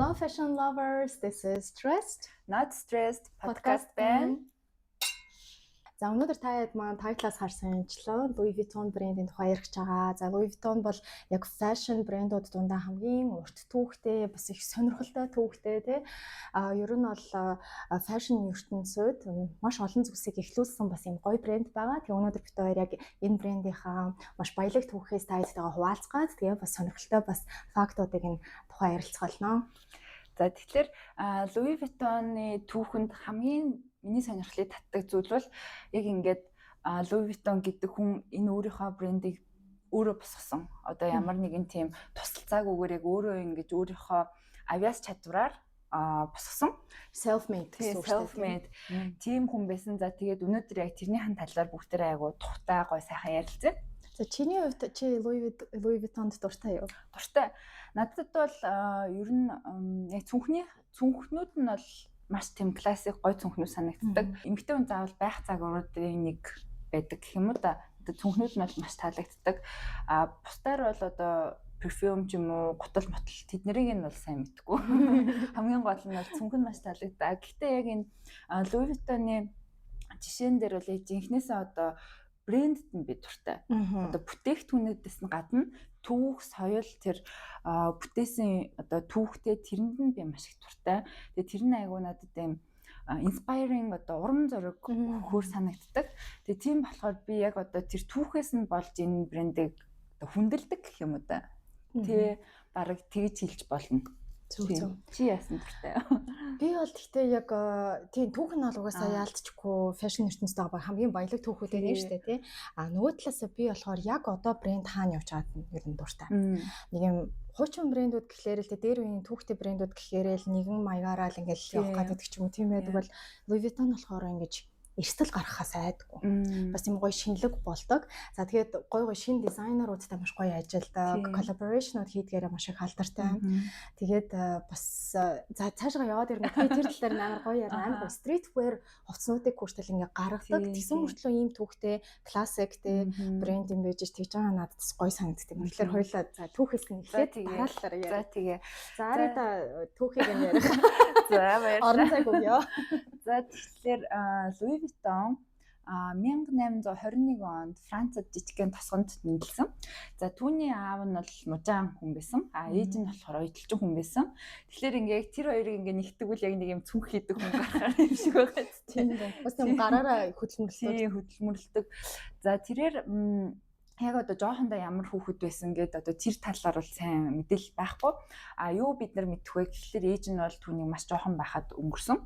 Hello, fashion lovers. This is Stressed Not Stressed podcast байна. За, өнөөдөр та хэд маань title аас харсанчлан Louis Vuitton брендийн тухай ярих гэж байгаа. За, Louis Vuitton бол яг fashion брэндүүд дундаа хамгийн урт түүхтэй, бас их сонирхолтой түүхтэй, тий. А ер нь бол fashion ертөнцид маш олон зүйлсийг эхлүүлсэн бас юм гоё брэнд байгаа. Тэгээ өнөөдөр бид хоёр яг энэ брендийнхаа маш баялаг түүхээс та хэдтэйгээ хуваалцгаад, тэгээ бас сонирхолтой бас fact уудыг энэ тухай ярилцгаална. За, тэгэхээр Louis Vuitton-ы түүхэнд хамгийн миний сонирхлыг татдаг зүйл бол яг ингээд Louis Vuitton гэдэг хүн энэ өөрийнхөө брендийг өөрөө босгосон. Одоо ямар нэгэн тийм тусалцаагүйгээр яг өөрөө ингэж өөрийнхөө авьяас чадвараар босгосон. Self made гэсэн үг. Self made тийм хүн байсан. За, тэгээд өнөөдөр яг тэрнийхэн талаар бүгдээрээ айгу тухтай, гой сайхан ярилцъя. За, чиний хувьд чи Louis Vuitton-д дуртай юу? Дуртай. Надад бол ер нь яг цүнхний цүнхнүүд нь бол маш тийм классик, гой цүнхнүүд санагддаг. Эмэгтэй хүн заавал байх загваруудын нэг байдаг гэх юм уу да. Одоо цүнхнүүд нь бол маш таалагддаг. А бусдаар бол одоо perfume ч юм уу, гутал мотал тэднэрийг нь бол сайн мэдгүй. Хамгийн гол нь бол цүнх нь маш таалагддаг. Гэхдээ яг энэ Louis Vuitton-ы жишээн дээр бол яг жинхнээсээ одоо брэндэд нь би дуртай. Одоо бүтээгдэхүүнүүдээс нь гадна түүх, соёл, тэр бүтээсэн одоо түүхтэй тэрэнд нь би маш их дуртай. Тэгээ тэр нь айгуу надад юм inspiring, одоо урам зориг өгөхөөр санагддаг. Тэгээ тийм болохоор би яг одоо тэр түүхээс нь болж энэ брендийг одоо хүндэлдэг гэх юм уу да. Тэ, бараг тэгж хэлж болно. Зөв зөв. Чи яасан дуртай? Би бол гэхдээ яг тийм, түүх нь бол угаасаа яалтчгүй fashion ертөнцид байгаа хамгийн баялаг түүхүүдээ нэг шүү дээ, тий. А нөгөө талаас би болохоор яг одоо брэнд хаана явж байгааг нь ер нь дуртай. Нэг юм хуучин брэндүүд гэхлээр л дээр үеийн түүхтэй брэндүүд гэхлээр л нэгэн маягаараа л ингээл явах гэдэг ч юм уу, тийм байдаг бол Louis Vuitton болохоор ингэж эрсдэл гаргахаас айдаггүй. Бас юм гоё шинэлэг болдог. За, тэгээд гоё гоё шинэ дизайнеруудтай маш гоё ажилладаг. Collaboration ууд хийдгээрээ маш их алдартай. Тэгээд бас за цаашгаа яваад ирнэ. Би тэр тал дээр амар гоё ярина. Амар гоё streetwear хувцснуудыг хүртэл ингээ гаргадаг. Тэгсэн мөртлөө ийм түүхтэй, классик те брэнд юм байж тэгж байгаа надад гоё санагддаг. Тэгэхээр хоёлаа за түүхээс нь эхлээд дараалалаар яриа. За, тэгээ. За, Арида, түүхийг нь ярих. За, баярлалаа. Орон цаг өгье. За, тэгэхээр Louis Vuitton 1821 онд Францад жижигхэн тосгонд мэндэлсэн. За, түүний аав нь бол мужаан хүн байсан. А ээж нь болохоор оёдолчин хүн байсан. Тэгэхээр ингээ яг тэр хоёрыг ингээ нэгтгэвэл яг нэг юм цүнх хийдэг хүн гарахаар юм шиг байгаа. Тийм. Бас юм гараараа хөдөлмөрлөдөг. Тийм, хөдөлмөрлөдөг. За, тэрээр яг одоо жоохондоо ямар хүүхэд байсан гэд одоо тэр талаар бол сайн мэдээлэл байхгүй. А юу бид нар мэдэх вэ гэхлээр ээж нь бол түүнийг маш жоохон байхад өнгөрсөн.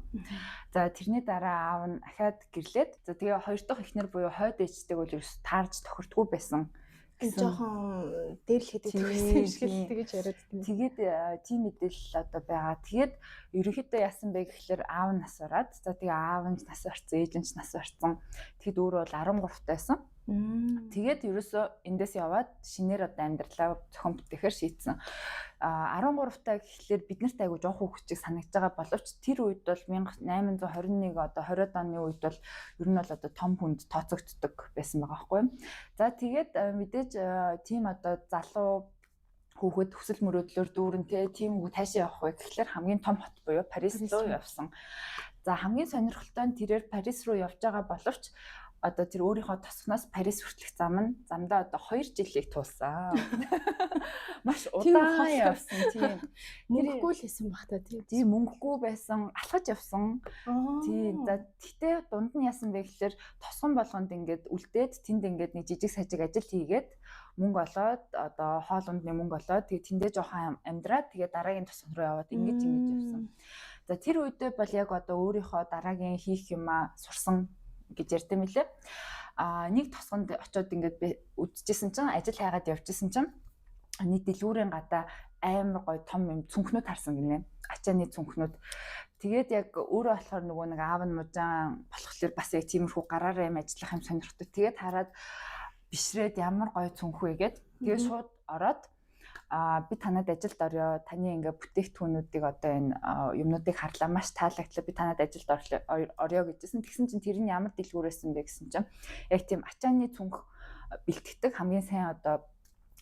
За, тэрний дараа аав нь ахиад гэрлээд, за, тэгээ хоёр дахь эхнэр буюу хойд ээжтэйг бол ерөөс таарж тохирдгүй байсан гэсэн, жоохон дээрлэхэд байсан юм шиг л тэгэж яриад тийм. Тэгээд тийм мэдээлэл одоо байгаа. Тэгээд ерөнхийдөө яасан бэ гэхлээр аав нь нас бараад, за, тэгээ аав нь нас барцсан, ээж нь ч нас барцсан. Тэгэд өөрөө бол 13 тайсан. Тэгээд ерөөсөө эндээс яваад шинээр одоо амьдралаа зохион бүтээхээр шийдсэн. А 13 таа гэхлээр бид нарт айгу жоох хүүхэд чиг санагдаж байгаа боловч тэр үед бол 1821, одоо 20-од оны үед бол ер нь бол одоо том хүнд тооцогддог байсан байгаа байхгүй юу. За, тэгээд мэдээж тийм одоо залуу хүүхэд хүсэл мөрөөдлөөр дүүрэн те, тийм хүүхэд хаашаа явах вэ гэхлээр хамгийн том хот буюу Парис руу явсан. За, хамгийн сонирхолтой нь тэрээр Парис руу явж байгаа боловч одоо тэр өөрийнхөө тосгоноос Парис хүртэлх зам нь замдаа одоо 2 жилийг туулсан. Маш удаан явсан, тийм. Мөнгөгүй л хийсэн бах та, тийм. Тийм, мөнгөгүй байсан, алхаж явсан. Тийм. За, тэгтээ дунд нь яасан бэ гэхлээр тосгон болгонд ингээд үлдээд, тэнд ингээд нэг жижиг сажиг ажил хийгээд, мөнгө олоод, одоо хоол ундны мөнгө олоод, тэгээ тэндээ жоохон амьдраад, тэгээ дараагийн тосгон руу яваад ингэж ингэж явсан. За, тэр үедээ бол яг одоо өөрийнхөө дараагийн хийх юмаа сурсан гэж ярьд юм лээ. А нэг тосгонд очиод ингээд би үдчихсэн чинь, ажил хайгаад явжсэн чинь нэг дэлгүүрийн гадаа амар гоё том юм цүнхнүүд харсан гинэ. Ачааны цүнхнүүд. Тэгээд яг өөрөө болохоор нөгөө нэг аав нь мужаан болохоор бас яг тиймэрхүү гараараа юм ажиллах юм сонирхдаг. Тэгээд хараад бишрээд, ямар гоё цүнх вэ гэд. Тэгээд шууд ороод, а би танад ажилд орё. Таны ингээ бүтээгдэхүүнүүдийг, одоо энэ юмнуудыг харлаа, маш таалагдлаа. Би танад ажилд орё гэжсэн. Тэгсэн чинь тэр нь ямар дэлгүүрээсэн бэ гэсэн чинь яг тийм ачааны цүнх бэлтгэдэг хамгийн сайн одоо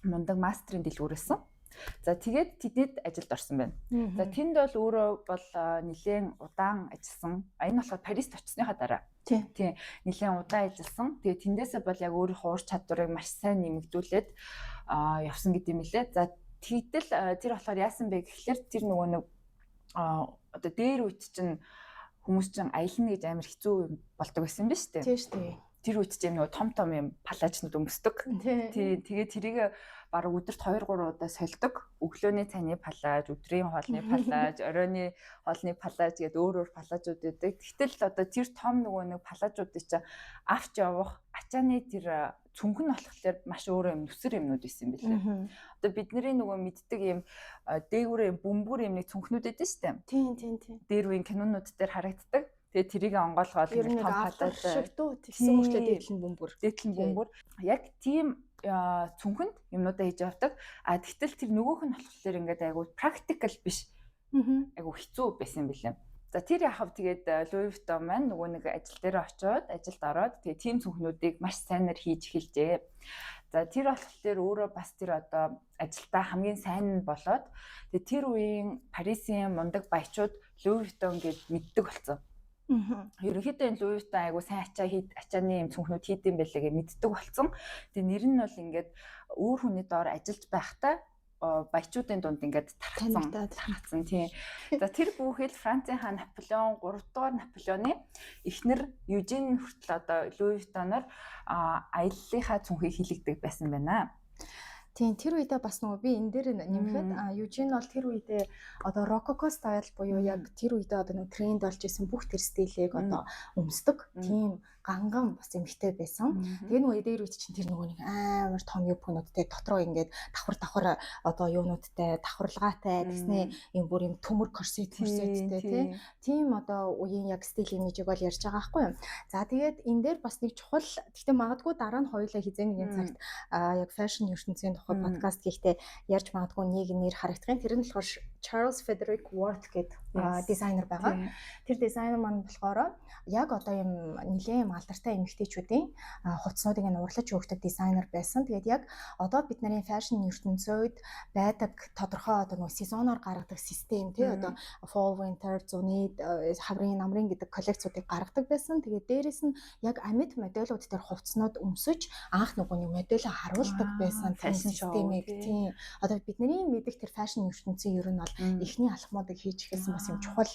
мундаг мастрын дэлгүүрээсэн. За тэгээд тэдэд ажилд орсон байна. За тэнд бол өөрөө бол нэлээд удаан ажилласан. А энэ болохоор Парист очсныхаа дараа. Тийм. Нэлээд удаан ажилласан. Тэгээд тэндээсээ бол яг өөрийнхөө ур чадварыг маш сайн нэмэгдүүлээд явсан гэдэг юм лээ. За тэгтэл тэр болохоор яасан бэ гэхлээр тэр нөгөө нэг одоо дээр үед чинь хүмүүс чинь аялна гэж амар хэцүү болдог байсан юм биш үү? Тийм шүү дээ. Тэр үед чинь нөгөө том том юм палажнууд өмсдөг. Тийм. Тэгээд тэрийг бараг өдөрт 2 3 удаа сольдог. Өглөөний цайны палаж, өдрийн хоолны палаж, оройны хоолны палаж гэдэг өөр өөр палажууд байдаг. Тэгтэл одоо тэр том нөгөө нэг палажуудыг чинь авч явах ачааны тэр цүнх нь болохоор маш өөр юм нүсэр юмнууд байсан юм билээ. Одоо бидний нөгөө мэддэг юм дээгүүрээ бөмбөр юм нэг цүнхнүүд байдаг шүү дээ. Тийм тийм тийм. Дээр үеийн кинонууд дээр харагддаг. Тэгээ тэрийг онгойлгоол нэг том палаж шиг дүү тэгсэн мөртлөө дээдл нь бөмбөр. Дээдл нь бөмбөр. Яг тийм цүнхэнд юмнуудаа хийж явдаг. А тэгтэл тэр нөгөөх нь болохоор ингээд айгу практикал биш. Айгу хэцүү байсан юм билээ. За тэр яхав тэгээд Louis Vuitton маань нөгөө нэг ажил дээр очиод ажилд ороод тэгээд тийм цүнхнүүдийг маш сайнаар хийж эхэлжээ. За тэр болохоор өөрөө бас тэр одоо ажилдаа хамгийн сайн нь болоод тэгээд тэр үеийн Парисын мундаг баячууд Louis Vuitton гэж мэддэг болсон. Ерөнхийдөө энэ Louis Vuitton айгу сайн ачаа ачааны юм цүнхнүүд хийдэм байлээ гэж мэддэг болсон. Тэгээ нэр нь бол ингээд өөр хүний доор ажиллаж байхдаа баячуудын дунд ингээд тархацсан тийм. За тэр бүхэл Францын хаан Наполеон 3 дугаар Наполеоны эхнэр Южин хүртэл одоо Louis Vuitton-оор аяллахаа цүнхийг хилэгдэг байсан байна. Тийм, тэр үедээ бас нөгөө би энэ дээр нэмэхэд Южин бол тэр үедээ одоо рококо style буюу яг тэр үедээ одоо нөгөө тренд болж исэн бүх тэр стилийг одоо өмсдөг. Тийм ганган бас эмэгтэй байсан. Тэгээ нөгөө дээр үед чинь тэр нөгөө нэг амар том юбкнуудтай дотроо ингээд давхар давхар одоо юунуудтай давхарлагаатай тэгснээ юм бүр юм төмөр корсет мөрсөдтэй тий. Тийм одоо үеийн яг стил имижийг бол ярьж байгаа байхгүй юу. За тэгээд энэ дээр бас нэг чухал, гэхдээ магадгүй дараа нь хоёулаа хизээ нэгэн цагт яг fashion ертөнцийн тухай подкаст хийхдээ ярьж магадгүй нэг нэр харагдах юм. Тэр нь болохоор Charles Frederick Worth гэдэг дизайнер байгаа. Тэр дизайнер маань болохоор яг одоо юм нэлээд алдартай эмэгтэйчүүдийн хувцснуудыг нь урлаж өгдөг дизайнер байсан. Тэгээд яг одоо бид нарын fashion ертөнцид байдаг тодорхой одоо нөгөө сезоноор гаргадаг систем тий одоо fall, winter, зуны, хаврын, намрын гэдэг коллекцуудыг гаргадаг байсан. Тэгээд дээрэс нь яг амьд модельууд дээр хувцснууд өмсөж анх нөгөө нэг модельээ харуулдаг байсан fashion системийг тий. Одоо бидний мэдих тэр fashion ертөнцийн ер нь бол эхний алхмуудыг хийж эхэлсэн бас юм чухал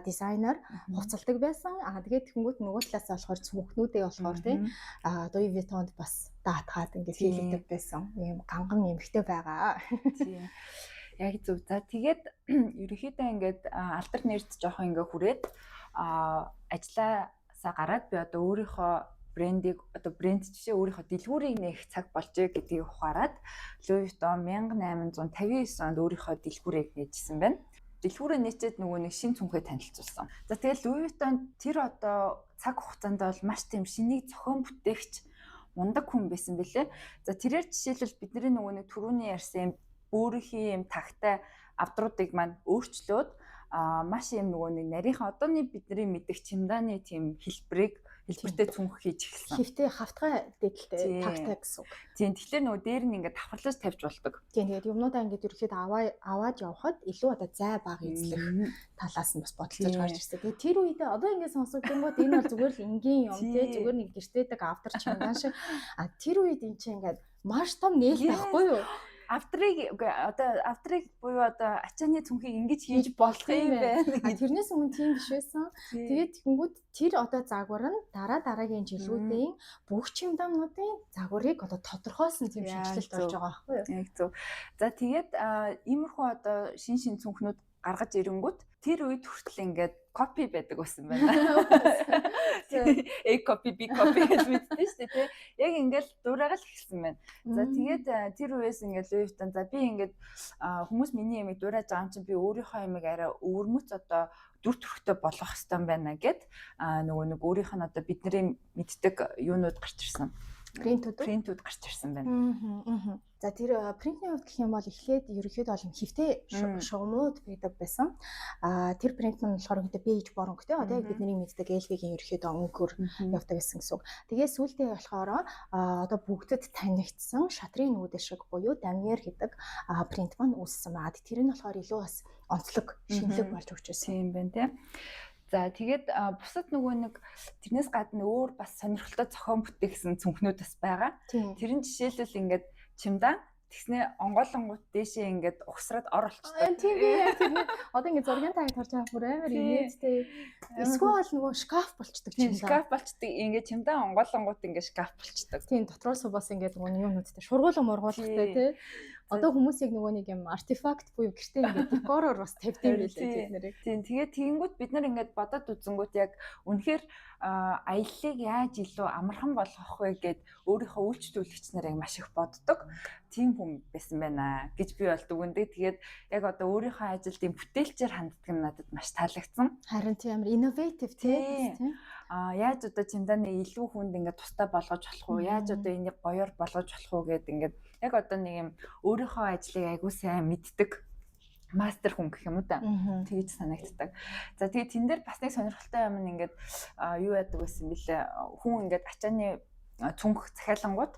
дизайнер хувцалдаг байсан. Тэгээд тэгэнгүүт нөгөө талаас болохоор цүнхнүүдээ болохоор тий Louis Vuitton-д бас даатгаад ингээд хийлэгдэг байсан. Ийм ганган эмэгтэй байгаа. Тийм. Яг зөв. За тэгээд ерөнхийдөө ингээд алдар нэрд жоохон ингээд хүрээд ажлаасаа гараад би одоо өөрийнхөө брендийг одоо брэнд жишээ өөрийнхөө дэлгүүрийг нээх цаг болжээ гэдгийг ухаарад Louis Vuitton 1859 онд өөрийнхөө дэлгүүрийг нээжсэн байна. Дэлгүүрээ нээчээд нөгөө нэг шин цүнхээ танилцуулсан. За тэгэл Louis Vuitton тэр одоо цаг хугацаанд бол маш тийм шинийг зохион бүтээгч мундаг хүн байсан бэлээ. За тэрээр жишээлбэл бидний нөгөө нэг түрүүний ярьсан юм бөөрийнхий юм тагтай авдруудыг маань өөрчлөөд маш юм нөгөө нэг нарийнхан одооны бидний мэдэх чемданы тийм хэлбэрийг хэлбэртэй цүнх хийж эхэлсэн. Хэвтэй хавтгай дээдэлтэй тагтай гэсэн үг. Тийм, тэгэхээр нөгөө дээр нь ингээд давхарлаж тавьж болдог. Тийм, тэгээд юмнуудаа ингээд ерөөхдөө аваад явхад илүү одоо зай бага эзлэх талаас нь бас бодолцож гарч ирсэн. Тэгээд тэр үедээ одоо ингээд сонсогдонгууд энэ бол зүгээр л энгийн юм тий, зүгээр нэг гэртээдэг автор чемдан шиг. А тэр үед эн чинь ингээд маш том нээлт байхгүй юу? Автрыг одоо автрыг буюу одоо ачааны цүнхийг ингэж хийж болох юм байна. Тэрнээс өмнө тийм биш байсан. Тэгээд тэгэнгүүт тэр одоо загвар нь дараа дараагийн жилүүдийн бүх чимдамнуудын загварыг одоо тодорхойлсон тийм шинэчлэлт болж байгаа байхгүй юу? Яг зөв. За тэгээд иймэрхүү одоо шин шин цүнхнүүд гаргаж ирэнгүүт тэр үед хүртэл ингээд копи байдаг байсан байна. A copy, B copy гэж мэддэн шүү дээ, тий. Яг ингээд дураагаал эхэлсэн байна. За тэгээд тэр үеэс ингээд Louis Vuitton за би ингээд хүмүүс миний ямиг дурааж байгаа юм чинь би өөрийнхөө ямиг арай өвөрмөц одоо дүр төрхтэй болгох хэрэгтэй юм байна гэд нөгөө нэг өөрийнх нь одоо бидний мэддэг юунууд гарч ирсэн. Print үүд Print үүд гарч ирсэн байна. За, тэр print ний хувьд гэх юм бол эхлээд ерөнхийдөө бол юм хэвтэй шугамнууд байдаг байсан. Тэр print нь болохоор ерөнхийдөө бейж бор өнгөтэй. Одоо яг бидний мэддэг LV-гийн ерөнхийдөө өнгөөр явдаг гэсэн гэсэн үг. Тэгээ сүүлдээ болохоор одоо бүгдэд танигдсан шатрын нүүдэл шиг буюу damier гэдэг print маань үүссэн байгаа. Тэр нь болохоор илүү бас онцлог, шинэлэг болж өгч байсан. Тийм байна, тийм. За, тэгээд бусад нөгөө нэг тэрнээс гадна өөр бас сонирхолтой зохион бүтээгсэн цүнхнүүд бас байгаа. Тэр нь жишээлбэл, ингээд чемодан тэгснэ онгойлонгууд дээшээ ингээд угсраад ор болчтой. Тийм, би яг тэр одоо ингээд зургийн тагт харж байгаа, бүр амар инээдтэй. Эсвэл нөгөө шкаф болчдөг чемодан. Шкаф болчдөг. Ингээд чемодан онгойлонгууд ингээд шкаф болчдөг. Тийм, дотроос бас ингээд нөгөө юунуудтай шургуулга мургуулгатай, тий. Одоо хүмүүс яг нөгөө нэг юм artifact буюу гэртээ ингээд декороор бас тавьд юм билээ тэд нарыг. Тийм, тэгээд тэгэнгүүт бид нар ингээд бодоод үзэнгүүт яг үнэхээр аяллыг яаж илүү амархан болгох вэ гэд өөрийнхөө үйлчлүүлэгч нарыг маш их боддог тийм хүн байсан байна гэж би бол дүгнэдэг. Тэгээд яг одоо өөрийнхөө ажилд ийм бүтээлчээр ханддаг нь надад маш таалагдсан. Харин тийм, амар innovative, тийм. Яаж одоо чемоданы илүү хүнд ингээд тустай болгож болох уу? Яаж одоо энийг гоёор болгож болох уу гэд ингээд яг одоо нэг юм өөрийнхөө ажлыг айгуу сайн мэддэг мастер хүн гэх юм уу та. Тэгэж санагддаг. За, тэгээд тэн дээр бас нэг сонирхолтой юм нь ингээд юу яадаг байсан бэлээ. Хүн ингээд ачааны цүнх захиалангууд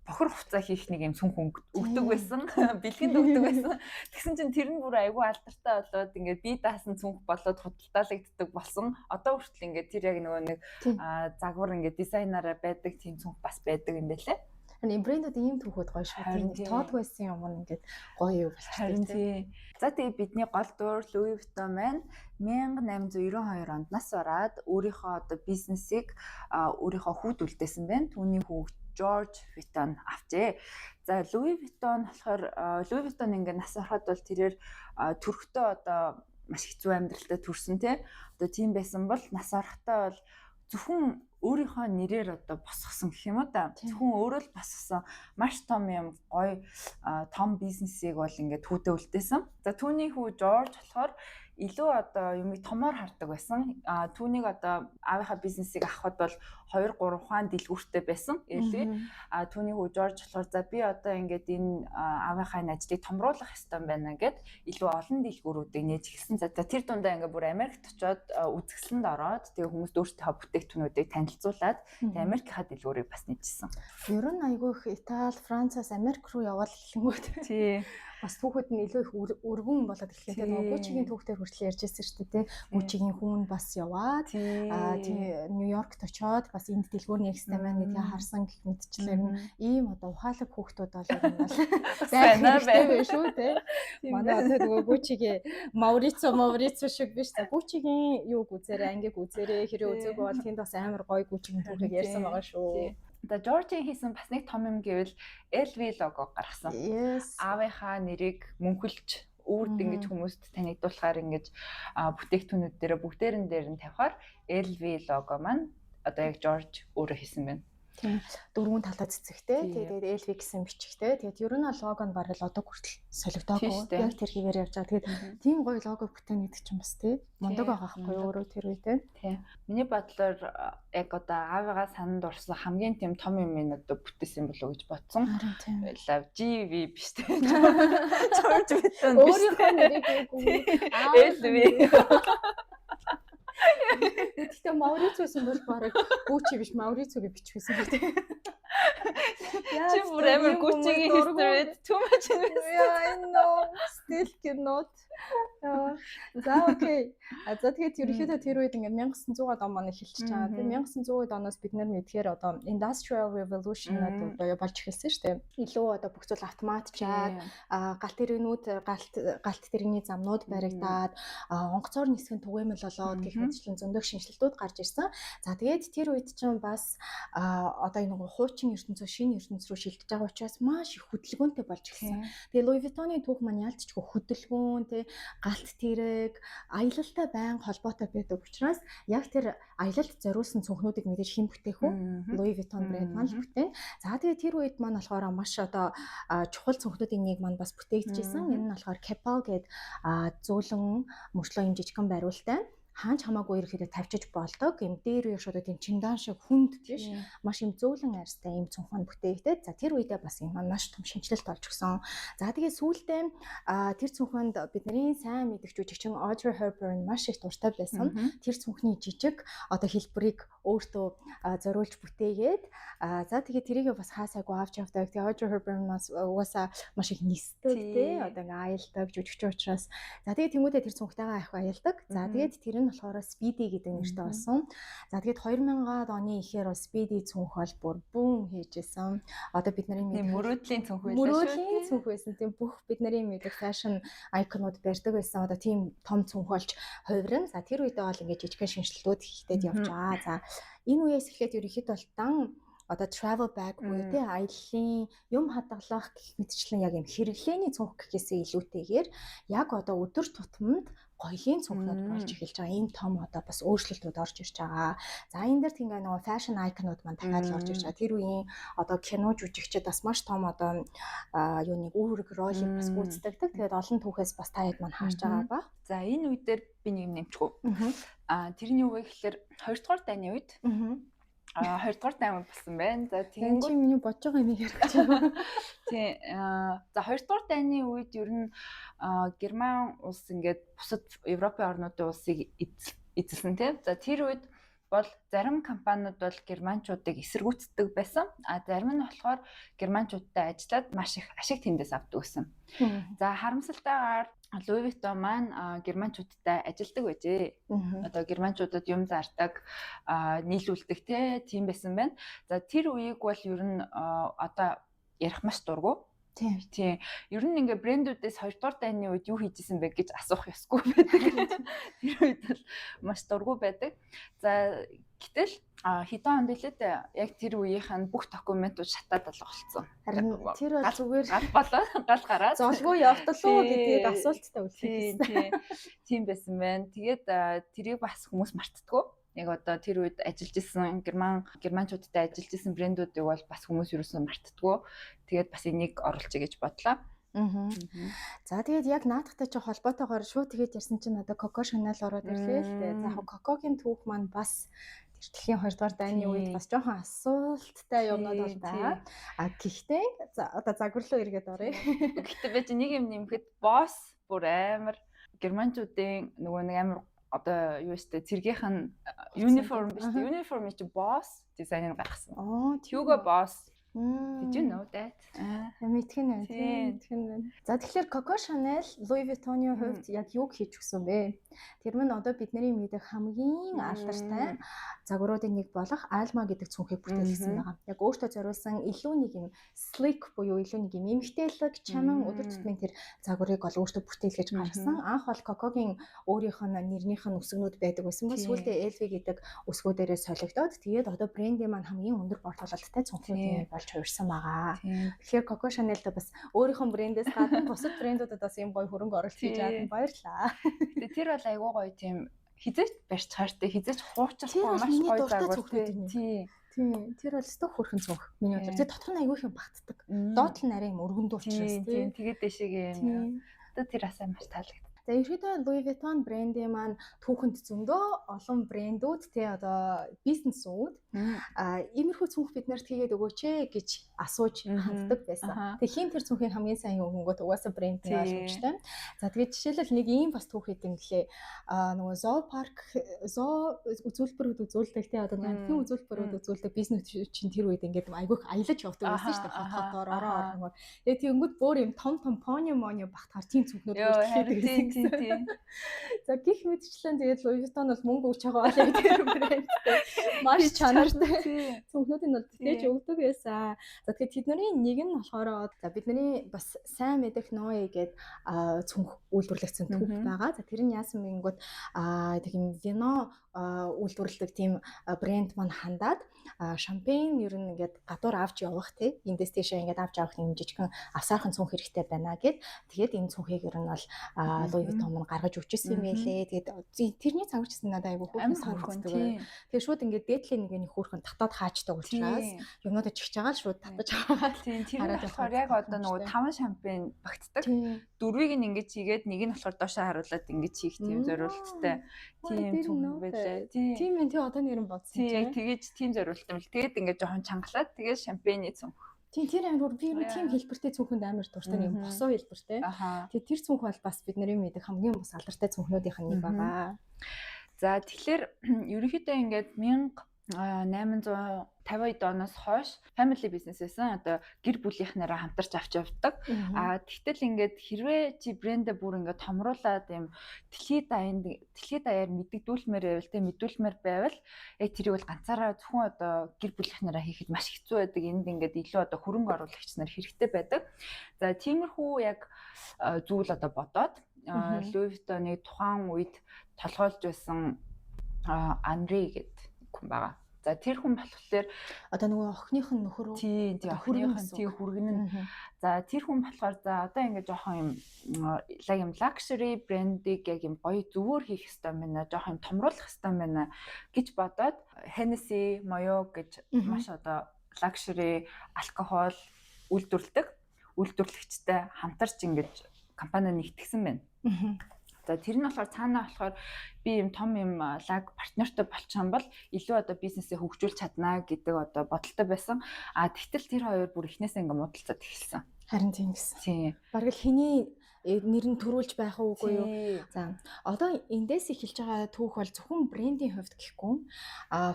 бохор хувцас хийх нэг юм цүнх өгдөг байсан. Бэлгэнд өгдөг байсан. Тэгсэн чинь тэр нь бүр айгүй алдартай болоод, ингээд бие даасан цүнх болоод худалдаалагддаг болсон. Одоо хүртэл ингээд тэр яг нөгөө нэг загвар ингээд дизайнараа байдаг тийм цүнх бас байдаг юм байлээ. Энэ брэндүүд ийм түүхүүд гоё шүү. Тийм, тоодгүй байсан юм ингээд гоё юу болчихдог, тийм. За, тэгээ бидний гол дүр Louis Vuitton маань 1892 онд нас бараад өөрийнхөө одоо бизнесийг өөрийнхөө хүүд үлдээсэн байна. Түүний хүү Жорж Vuitton авчээ. За, Louis Vuitton болохоор Louis Vuitton ингээд нас барахад бол тэрээр төрхтөө одоо маш хэцүү амьдралтай төрсөн, тий. Одоо тийм байсан бол нас барахтаа бол зөвхөн өөрийнхөө нэрээр одоо босгосон гэх юм уу да. Зөвхөн өөрөө л босгосон маш том юм гоё том бизнесийг бол ингээд хүүдээ үлдээсэн. За, түүний хүү Жорж болохоор илүү одоо юмыг томоор хардаг байсан. Түүнийг одоо аавынхаа бизнесийг авахад бол 2 3 ухаан дэлгүүртэй байсан. LV. Түүний хүү Жорж болохоор за, би одоо ингээд энэ аавынхаа энэ ажлыг томруулах ёстой юм байна гэд илүү олон дэлгүүрүүдийг нээж эхэлсэн. За, тэр дундаа ингээд бүр Америкт очиод үзэсгэлэнд ороод, тэгээ хүмүүст өөрсдийнхөө бүтээгдэхүүнүүдийг танилцуулаад, тэгээ Америкийнхаа дэлгүүрийг бас нээжсэн. Ер нь айгүй их Итали, Францаас Америк руу явбал эхлэнгүүт бас түүхүүд нь илүү их өргөн болоод эхлэв. Тэгээ нөгөө Гуччигийн түүхтэр хүртэл ярьж байсан шүү дээ. Гуччигийн хүн бас яваад тий, Нью-Йоркт очиод бас энд дэлгүүр нээх байна гэдгийг харсан гэх мэтчлэр нь ийм одоо ухаалаг хүүхдүүд бол ер нь бол байх хэрэгтэй шүү, тий. Манай одоо нөгөө Гуччигийн Маурицио шиг биш. За, Гуччигийн юуг үзээрэй, ангийг үзээрэй. Хэрэг үзээгүй бол тэнд бас амар гоё Гуччигийн түүхийг ярьсан байгаа шүү. За, Жоржийн хийсэн бас нэг том юм гэвэл LV лого гаргасан. Аавынхаа нэрийг мөнхөлж үрд ингэж хүмүүст танигдуулахаар ингэж бүтээгдэхүүнүүд дээр бүгдээрэн дээр нь тавихаар LV лого маань одоо яг Жорж өөрөө хийсэн байна. Тийм. Дөрвөн талаа цэцэгтэй. Тэгээд LV гэсэн бичгтэй. Тэгээд ер нь лого нь бараг л одоо хүртэл солигдоогүй. Яг тэр хэвээр явж байгаа. Тэгээд тийм гоё лого бүтээн гэдэг чинь бас, тий, мундаг байгаа байхгүй юу өөрөө тэр үе, тий. Тий. Миний бодлоор яг одоо аавыгаа сананд орсон хамгийн тийм том юм ин одоо бүтээсэн болов уу гэж бодсон. Лав GV биш, тий. George Vuitton биш. Өөрийнхөө нэрийг үгүй. LV. Гэхдээ Маурициосэн бол бараг Гуччи биш, Маурицио гэж бичихсэн гэдэг. Чи бүр амар Гуччигийн history too much investment. Yeah, I know. Still cannot. За, okay. За, тэгээд ерөнхийдөө тэр үед ингээд 1900-аад он маань эхэлчихэж байгаа. Тийм, 1900-аад оноос бид нар мэдхээр одоо Industrial Revolution одоо болж эхэлсэн шүү дээ. Илүү одоо бүх зүйл автоматжаад, галт тэрэгнүүд, галт тэрэгний замнууд баригдаад, онгоцоор нисгэн түгээмэл болоод гэх мэтчлэн зөндөх шинэчлэлтүүд гарч ирсэн. За, тэгээд тэр үед чинь бас одоо энэ нөгөө хуучин ертөнцөө шинэ ертөнц рүү шилжиж байгаа учраас маш их хөдөлгөөнтэй болж эхэлсэн. Тэгээ Louis Vuitton-ы түүх маань ялцчгүй хөдөлгөөн, тэ, галт тэрэг, аялалтай байнга холбоотой байдаг учраас яг тэр аялалд зориулсан цүнхнүүдийг мэдээж хэн бүтээх вэ? Louis Vuitton брэнд маань л бүтээн. За, тэгээд тэр үед маань болохоор маш одоо чухал цүнхнүүдийн нэг маань бас бүтээгдэжсэн. Энэ нь болохоор Keppel гээд зөөлөн мөртлөө юм жижигхэн бариултай Хаанч хамаагүй ерөөхдөө тавьчиж болдог. Юм дээр үе шууд тийм чемодан шиг хүнд биш. Маш юм зөөлөн арьстай юм цүнх маань бүтээгдээд, за, тэр үедээ бас юм маань маш том шинэчлэлт болж өгсөн. За, тэгээ сүүлдээ тэр цүнхэнд бидний сайн мэдэх жүжигчин Audrey Hepburn маш их дуртай байсан. Тэр цүнхний жижиг одоо хэлбэрийг өөртөө зориулж бүтээгээд, за, тэгээ тэрийг бас хаасаагүй авч явдаг. Тэгээ Audrey Hepburn бас угаасаа маш их нисдэг, тий, одоо ингээ аялдаг жүжигчин учраас, за, тэгээ тэмүүтээ тэр цүнхтэйгээ ах аялдаг. За, тэгээд тэр нь болохоор Speedy гэдэг нэртэй болсон. За, тэгээд 2000-аад оны ихээр бол Speedy цүнх бол бүр бүүн хийжсэн. Одоо бид нарын мэдэх мөрөөдлийн цүнх байлаа шүү. Мөрөөдлийн цүнх байсан. Тийм, бүх бид нарын мэдэх fashion icon ууд барьдаг байсан. Одоо тийм том цүнх болж хувирна. За, тэр үедээ бол ингээд жижигхэн шинэчлэлтүүд хийхтэй явж байгаа. За, энэ үеэс эхлээд ерөнхийдөө бол дан одоо travel bag буюу, тий, аяллаа юм хадгалах гэх мэтчлэн яг юм хэрэглээний цүнх гэхээсээ илүүтэйгээр яг одоо өдөр тутамд гоёлын цүнхнүүд болж эхэлж байгаа. Ийм том одоо бас өөрчлөлтүүд орж ирж байгаа. За, энэ дээр тэгээ нөгөө fashion icon-ууд маань дахиад л орж ирж байгаа. Тэр үеийн одоо кино жүжигчид бас маш том одоо юуныг үүрэг role ыг бас гүйцэтгэдэг. Тэгээд олон түүхээс бас та хэд маань харж байгаа ба. За, энэ үе дээр би нэг юм нэмчихв. Тэрний юу вэ гэхээр хоёрдугаар дайны үед, хоёрдугаар дайн болсон байна. За, тэгэнгүүт чи миний бодож байгаа юм ярих гэж байна. Тий. За, хоёрдугаар дайны үед ер нь Герман улс ингээд бусад Европын орнуудын улсыг эзэлсэн, тийм. За, тэр үед бол зарим компаниуд бол германчуудыг эсэргүүцдэг байсан. А зарим нь болохоор германчуудтай ажиллаад маш их ашиг тэндээс авдаг гэсэн. За, харамсалтайгаар Louis Vuitton маань германчуудтай ажилладаг байжээ. Одоо германчуудад юм зардаг, нийлүүлдэг, тийм байсан байна. За, тэр үеийг бол ер нь одоо ярих маш дургу. Тийм. Ер нь ингээ брэндүүдээс хоёрдугаар дайны үед юу хийжсэн бэ гэж асуух ёсгүй байдаг. Тэр үед бол маш дургу байдаг. За, гэтэл хэдэн онд илээ дээ, яг тэр үеийнх нь бүх документууд шатаад алга болсон. Харин тэр бол зүгээр гал болоо гал гараад золгүй явдлаа гэдгийг асуулттай үлдээсэн. Тийм байсан байна. Тэгээд тэрийг бас хүмүүс мартдаггүй, яг одоо тэр үед ажиллаж исэн германчуудтай ажиллаж исэн брэндүүдийг бол бас хүмүүс юусэн мартдаггүй. Тэгээд бас энийг оруулчих гэж бодлоо. Аа. За, тэгээд яг наадахтай чи холбоотойгоор шууд тэгээд ярьсан чинь одоо Коко Шанел ороод ирлээ л дээ. За, яг Кокогийн түүх маань бас тэр дэлхийн 2 дугаар дайны үед бас жоохон асуулттай юмнууд бол байгаа. А гэхдээ за, одоо загварлуу эргээд оръё. Гэхдээ би чи нэг юм нэмэхэд, Boss бүр амар германчуудын нөгөө нэг амар одоо юу штэ, цэргийнх нь uniform биш үү? Uniform чи Boss дизайныг гаргасан. Аа. Hugo Boss. Did you know that? Мэдэх нь байна. Тийм, мэдэх нь байна. За, тэгэхээр Coco Chanel Louis Vuitton-ы хувьд яг юг хийж өгсөн бэ? Тэр нь одоо бидний мэдэх хамгийн алдартай загваруудын нэг болох Alma гэдэг цүнхийг бүтээлгэсэн байгаа. Яг өөртөө зориулсан илүү нэг юм sleek буюу илүү нэг юм эмэгтэйлэг, чамин, өдөр тутмын тэр загварыг бол өөртөө бүтээлгэж гаргасан. Анх бол Coco-гийн өөрийнх нь нэрнийх нь үсгнүүд байдаг байсан бол сүүлдээ LV гэдэг үсгүүдээрээ солигдоод, тэгээд одоо брендийн маань хамгийн өндөр борлуулалттай цүнхнүүдийн болж хувирсан байгаа. Тэгэхээр Coco Chanel-д бас өөрийнхөө брэндээс гадна бусад брэндүүдэд бас ийм гоё хөрөнгө оруулалт хийж чадсан, баярлаа. Гэтэ тэр бол айгүй гоё, тийм, хизээч барьж хаартай, хизээч хуучрахгүй маш гоё загвар. Тийм. Тийм, тэр бол өстө хөөрхөн цүнх. Миний бодлоор тэр дотор нь айгүй их юм багтдаг. Доод тал нь арай юм өргөндөө учраас. Тийм, тэгээд дэшегээ юм. Одоо тэр бас маш таалагдав. За, ерөөдөө Louis Vuitton брендийн маань түүхэнд зөндөө олон брэндүүд, тий, одоо бизнесүүд иймэрхүү цүнх бид нарт хийгээд өгөөч ээ гэж асууж ханддаг байсан. Тэгээ хийн тэр цүнхийг хамгийн сайн өгөнгөт угаасаа брэнд нь ойлгомжтой. За, тэгээд жишээлбэл нэг ийм бас түүх хийд юм лээ. Нөгөө зоопарк, зоо үзүүлбэрүүд үзүүлдэг, тий, одоо амьтны үзүүлбэрүүд үзүүлдэг бизнес чинь тэр үед ингээд айгүйх аялаж явдаг байсан шүү дээ. Хот хотоор, орон орноор. Тэгээд тэгэнгүүт бүр юм том том пони мони багтахаар тийм цүнхнүүд бүртгэдэг гэсэн. За, гих мэтчлэн тэгээд Louis Vuitton бол мөнгө өгч байгаа бол яг тэр брэндтэй маш чанартай цүнхнүүдийг бол бүтээж өгдөг байсан. За, тэгэхээр тэдний нэг нь болохоор за, бидний бас сайн мэдэх Noé гээд цүнх үйлдвэрлэгдсэн түүх байгаа. За, тэр нь яасан бэ гингүүд тийм вино үйлдвэрлэдэг тийм брэнд маань хандаад, шампань ер нь ингээд гадуур авч явах, тий, эндээс тийшээ ингээд авч явах юм жижигхэн авсаархан цүнх хэрэгтэй байна гэд, тэгээд энэ цүнхийг ер нь бол Louis Vuitton мань гаргаж өгчээсэн юм байлээ. Тэгээд тэрний цангич гэсэн надад айгүй хөөрхөн санагддаг. Тэгээд шууд ингээд дээдлийн нэг нэг хөөрхөн татаад хаачдаг учраас юмнуудаа чигч байгаа л шууд татаж аваад. Тийм, тэр нь болохоор яг одоо нөгөө 5 шампань багтдаг. Дөрвийг нь ингэж хийгээд нэг нь болохоор доошоо харуулад ингэж хийх тийм зориулттай тийм цүнх байлээ. Тийм ээ, тий, одоо нэр нь бодсон чинь. Тийм, тэгэж тийм зориулттай юм л. Тэгээд ингээд жоохон чангалаад тэгээд шампаны цүнх. Тийм, тэр амар би ер нь тийм хэлбэртэй цүнхэнд амар дуртай, нэг босоо хэлбэртэй. Тэгээ тэр цүнх бол бас бид нарын мэдэх хамгийн бас алдартай цүнхнүүдийнх нь нэг байгаа. За, тэгэхээр ерөнхийдөө ингээд 1850 оноос хойш family business байсан. Одоо гэр бүлийнхнээрээ хамтарч авч явдаг. А тэгтэл ингээд хэрвээ чи брэндээ бүр ингээд томруулад юм дэлхийд даянд дэлхийд даяар мэдэгдүүлмээр байвал, тэ, мэдүүлмээр байвал яг тэрийг бол ганцаараа зөвхөн одоо гэр бүлийнхнээрээ хийхэд маш хэцүү байдаг. Энд ингээд илүү одоо хөрөнгө оруулагч нар хэрэгтэй байдаг. За, тиймэрхүү яг зүйл одоо бодоод Louis Vuitton-ы тухайн үед толгойлж байсан Анри гэдэг хүн байгаа. За, тэр хүн болохоор одоо нөгөө охиных нь нөхөр үү? Тийм, охиных нь, тийм, хүргэн нь. За, тэр хүн болохоор за одоо ингэ жоохон юм лаг юм luxury брендийг яг юм гоё зөвөр хийх хэрэгтэй юм байна. Жоохон юм томруулах хэрэгтэй юм байна гэж бодоод Hennessy, Moët гэж маш одоо luxury алкогол үйлдвэрлэдэг үйлдвэрлэгчтэй хамтарч ингэж компани нэгтгэсэн байна. За, тэр нь болохоор цаанаа болохоор би юм том юм лаг партнертай болчих юм бол илүү одоо бизнесээ хөгжүүлж чаднаа гэдэг одоо бодолтой байсан. А тэгтэл тэр хоёр бүр эхнээсээ ингээ муудалцаад эхэлсэн. Харин тийм гэсэн. Тийм. Бараг л хэний нэр нь төрүүлж байх уугүй юу? За, одоо эндээс эхэлж байгаа түүх бол зөвхөн брендийн хувьд гэхгүй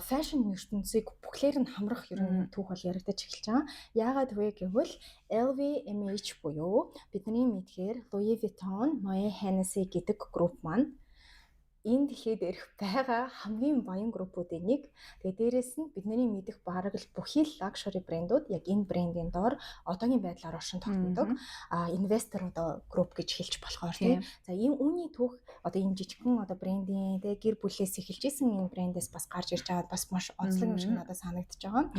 fashion ертөнцийг бүхлээр нь хамрах ер нь түүх бол яригдаж эхэлж байгаа. Яагаад вэ гэвэл LVMH буюу бидний мэдхээр Louis Vuitton, Moët Hennessy гэдэг групп маань энэ дэлхий дээрх байгаа хамгийн баян группүүдийн нэг. Тэгээ дээрэс нь бидний мэдэх бараг л бүхий л luxury брэндүүд яг энэ брендийн доор одоогийн байдлаар оршин тогтнодог. Инвестор одоо групп гэж хэлж болохоор, тийм. За, ийм үүний түүх одоо ийм жижигхэн одоо брендийн, тэг гэр бүлээс эхэлж исэн энэ брендээс бас гарч ирж байгаа бас маш онцлог юм шиг надад санагдаж байгаа.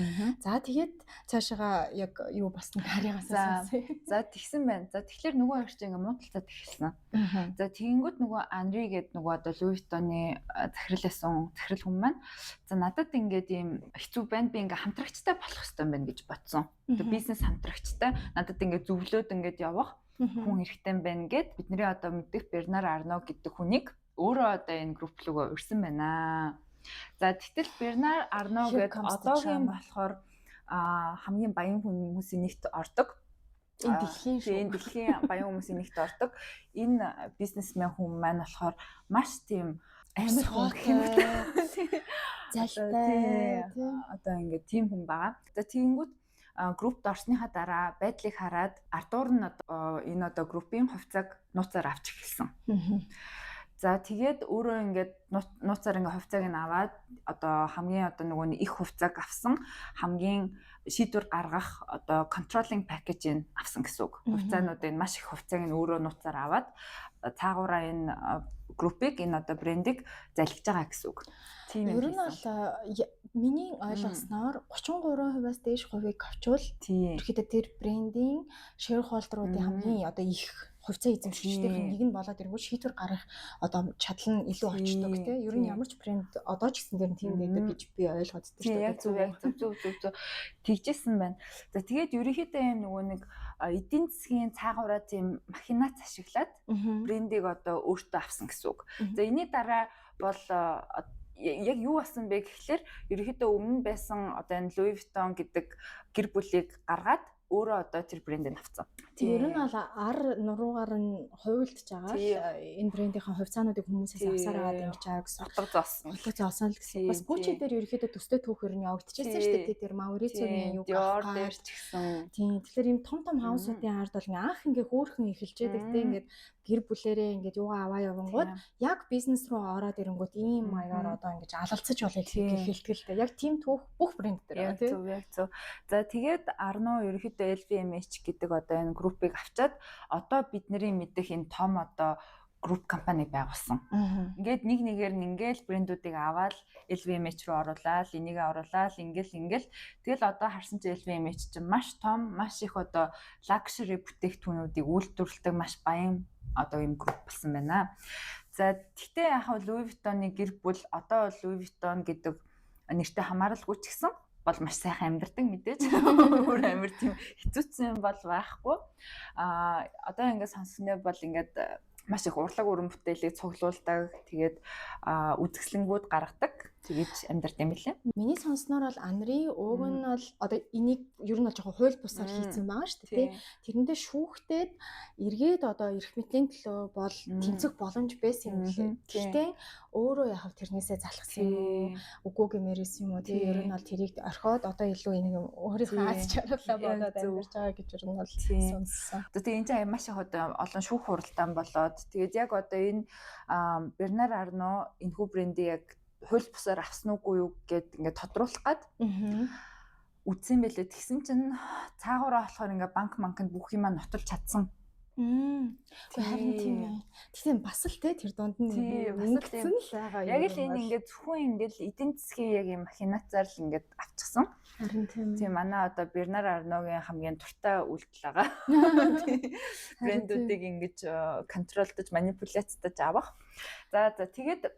За, тэгээд цаашаага яг юу басныг харьяагаас сонсъё. За, тэгсэн байна. За, тэгэхээр нөгөө хоёр чинь ингээ муудалцаад эхэлсэн. За, тэгэнгүүт нөгөө Анри гээд нөгөө одоо Louis Vuitton-ы захирал байсан захирал хүн маань за надад ингээд ийм хэцүү байна, би ингээ хамтрагчтай болох хэрэгтэй байна гэж бодсон. Тэгээ бизнес хамтрагчтай, надад ингээ зөвлөөд ингээд явах хүн хэрэгтэй байна гэд бидний одоо мэдих Бернар Арно гэдэг хүнийг өөрөө одоо энэ групп рүүгээ урьсан байна. За, тэгтэл Бернар Арно гэдэг одоогийн болохоор хамгийн баян хүмүүсийн нэгт ордог. Энэ дэлхийн шүү. Энэ дэлхийн баян хүмүүсийн нэгт ордог. Энэ бизнесмен хүн маань болохоор маш тийм амар хүн гэх юм уу. Залтай. Одоо ингээд тийм хүн байгаа. За, тэгэнгүүт группт орсныхаа дараа байдлыг хараад ардуур нь одоо энэ одоо группийн хувьцааг нууцаар авч эхэлсэн. За, тэгээд өөрөө ингээд нууцаар ингээд хувьцааг нь аваад одоо хамгийн одоо нөгөө их хувьцааг авсан, хамгийн шийдвэр гаргах одоо controlling package-ийг авсан гэсэн үг. Хувьцаануудын маш их хувьцааг нь өөрөө нууцаар аваад цаагаараа энэ группийг, энэ одоо брендийг залгиж байгаа гэсэн үг. Тийм. Ер нь бол миний ойлгосноор 33%-аас дээш хувийг авчвал ерөөхдөө тэр брендийн shareholder-уудын хамгийн одоо их хувьцаа эзэмшигчдийн нэг нь болоод ирэнгүүт шийдвэр гаргах одоо чадал нь илүү очдог, тийм. Ер нь ямар ч брэнд одоо ч гэсэн тэр нь тийм байдаг гэж би ойлгоод байна шүү дээ. Яг зөв, яг зөв, зөв, зөв, зөв, тэгжсэн байна. За, тэгээд ерөнхийдөө юм нөгөө нэг эдийн засгийн цаагаараа тийм махинац ашиглаад брендийг одоо өөртөө авсан гэсэн үг. За, энэний дараа бол яг юу болсон бэ гэхлээр ерөнхийдөө өмнө байсан одоо энэ Louis Vuitton гэдэг гэр бүлийг гаргаад өөрөө одоо тэр брендийг авцсан. Тийм. Ер нь бол ар нуруугаар нь хувилдж байгаа л энэ брендийнхаа хувьцаануудыг хүмүүсээс авсаар аваад ингэж байгаа гэсэн. Утга зоосон. Утга зоосон л гэсэн. Бас Gucci дээр ерөнхийдөө төстэй түүх ер нь явагдчихсан шүү дээ. Тэр Maurizio-гийн юу Dior дээр ч гэсэн. Тийм. Тэгэхээр ийм том том house уудын ард бол ингээ анх ингээ хөөхөн эхэлж байдаг те, ингээд гэр бүлэрээ ингээд юугаа аваа явангууд яг бизнес руу ороод ирэнгүүт ийм маягаар одоо ингэж алалцаж бол эхэлдэг л дээ. Яг тийм түүх бүх брэнд дээр байгаа, тийм. Зөв, яг зөв. За, тэгээд Арно ерөнхийдөө LVMH гэдэг одоо энэ группийг авчаад одоо бидний мэдэх энэ том одоо групп компани байгуулсан. Ингээд нэг нэгээр нь ингээл брэндүүдийг аваад LVMH руу оруулаад, энийгээ оруулаад, ингээл ингээл тэгэл одоо харсан чи LVMH чинь маш том, маш их одоо luxury бүтээгдэхүүнүүдийг үйлдвэрлэдэг маш баян одоо ийм групп болсон байна. За тэгтээ яг хав Louis Vuitton-ы гэр бүл одоо Louis Vuitton гэдэг нэртэй хамааралгүй ч гэсэн бол маш сайхан амьдардаг мэдээж. Өөр амар тийм хэцүүцэн бол байхгүй. Одоо ингээд сонссноо бол ингээд маш их урлаг уран бүтээлийг цуглуулдаг. Тэгээд үзэсгэлэнгүүд гаргадаг. Тэгэж амьдард юм билээ. Миний сонссноор бол Анри уг нь бол одоо энийг ер нь бол жоохон хууль бусаар хийцэн байгаа шүү дээ, тий. Тэрэндээ шүүхтээд эргээд одоо эрх мэдлийн төлөө бол тэмцэх боломж байсан юм лээ. Гэхдээ өөрөө яг тэрнээсээ залхсан юм уу? Үгүй гэмээрээс юм уу? Тий, ер нь бол тэрийг орхиод одоо илүү энийг өөрийнхөө аз жаргалаа бодоод амьдарч байгаа гэж ер нь бол сонссон. Одоо тэгээ энэ чинь маш их одоо олон шүүх хуралдаан болоод тэгээд яг одоо энэ Бернар Арно энэхүү брендийг яг хууль бусаар авсан уугүй юу гэд ингээд тодруулах гад үзсэн байлээ. Тэгсэн чинь цаагаараа болохоор ингээд банк манканд бүх юмаа нотолж чадсан. Гэхдээ харин тийм ээ. Тэгсэн бас л те тэр дунд нь ингэсэн л байгаа юм. Яг л энэ ингээд зөвхөн ингээд эдийн засгийн яг юм махинацаар л ингээд авчихсан. Харин тийм. Тийм манай одоо Бернар Арногийн хамгийн дуртай үйлдэл байгаа. Брэндүүдийг ингэж контролдож, манипуляцдаж авах. За тэгээд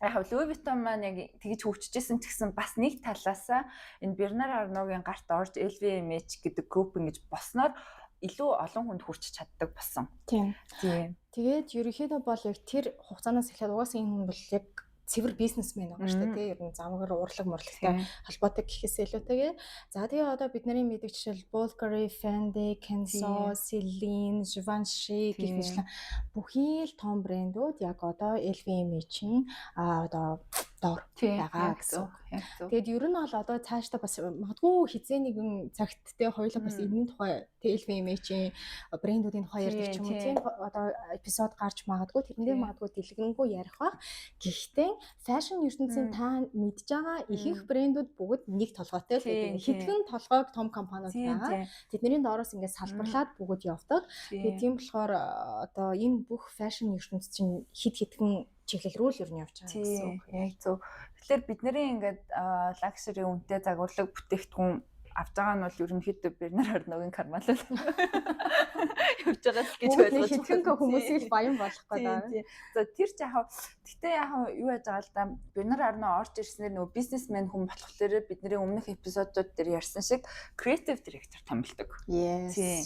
яг Louis Vuitton маань яг тэгж хөгжижсэн ч гэсэн бас нэг талаасаа энэ Бернар Арногийн гарт орж LVMH гэдэг групп ингэж босноор илүү олон хүнд хүрч чаддаг болсон. Тийм. Тийм. Тэгээд ерөнхийдөө бол яг тэр хугацаанаас эхлээд угаасаа энэ хүн бол яг цэвэр бизнесмен байгаа шүү дээ, тий. Ер нь замгаар урлаг мурлагтай холбоотой гэхээс илүүтэйгээр. За тэгээ одоо бидний мэддэг жишээл Bulgari, Fendi, Kenzo, Celine, Givenchy гэх мэтлэн бүхий л том брэндүүд яг одоо LVMH-ийн одоо доор байгаа гэсэн үг. Тэгээд ер нь бол одоо цаашдаа бас магадгүй хизээ нэгэн цагт те хоёулаа бас энэний тухай LVMH-ийн брэндүүдийн тухай ярьдаг ч юм уу, тийм одоо эпизод гарч магадгүй, тэрнээ магадгүй дэлгэрэнгүй ярих бах. Гэхдээ фэшн ертөнцийн та мэдж байгаа ихэнх брэндүүд бүгд нэг толгойтой л байдаг. Хэдхэн толгойг том компаниуд байгаа. Тэдний доороос ингээд салбарлаад бүгд явдаг. Тэгээд тийм болохоор одоо энэ бүх фэшн ертөнц чинь хэд хэдхэн чиглэл рүү л ер нь явж байгаа гэсэн үг. Яг зөв. Тэгэхээр бидний ингээд luxury үнэтэй загварлаг бүтээгдэхүүн авч байгаа нь бол ерөнхийдөө Бернар Арногийн кармал л явж байгаа л гэж ойлгож хэдхэн хүмүүсийг л баян болгох гэдэг. За тэр ч яг гэтээ яг юу яаж байгаа л да, Бернар Арно орж ирснээр нөгөө бизнесмен хүн болохоор бидний өмнөх эпизодууд дээр ярьсан шиг creative director томилдог. Тийм.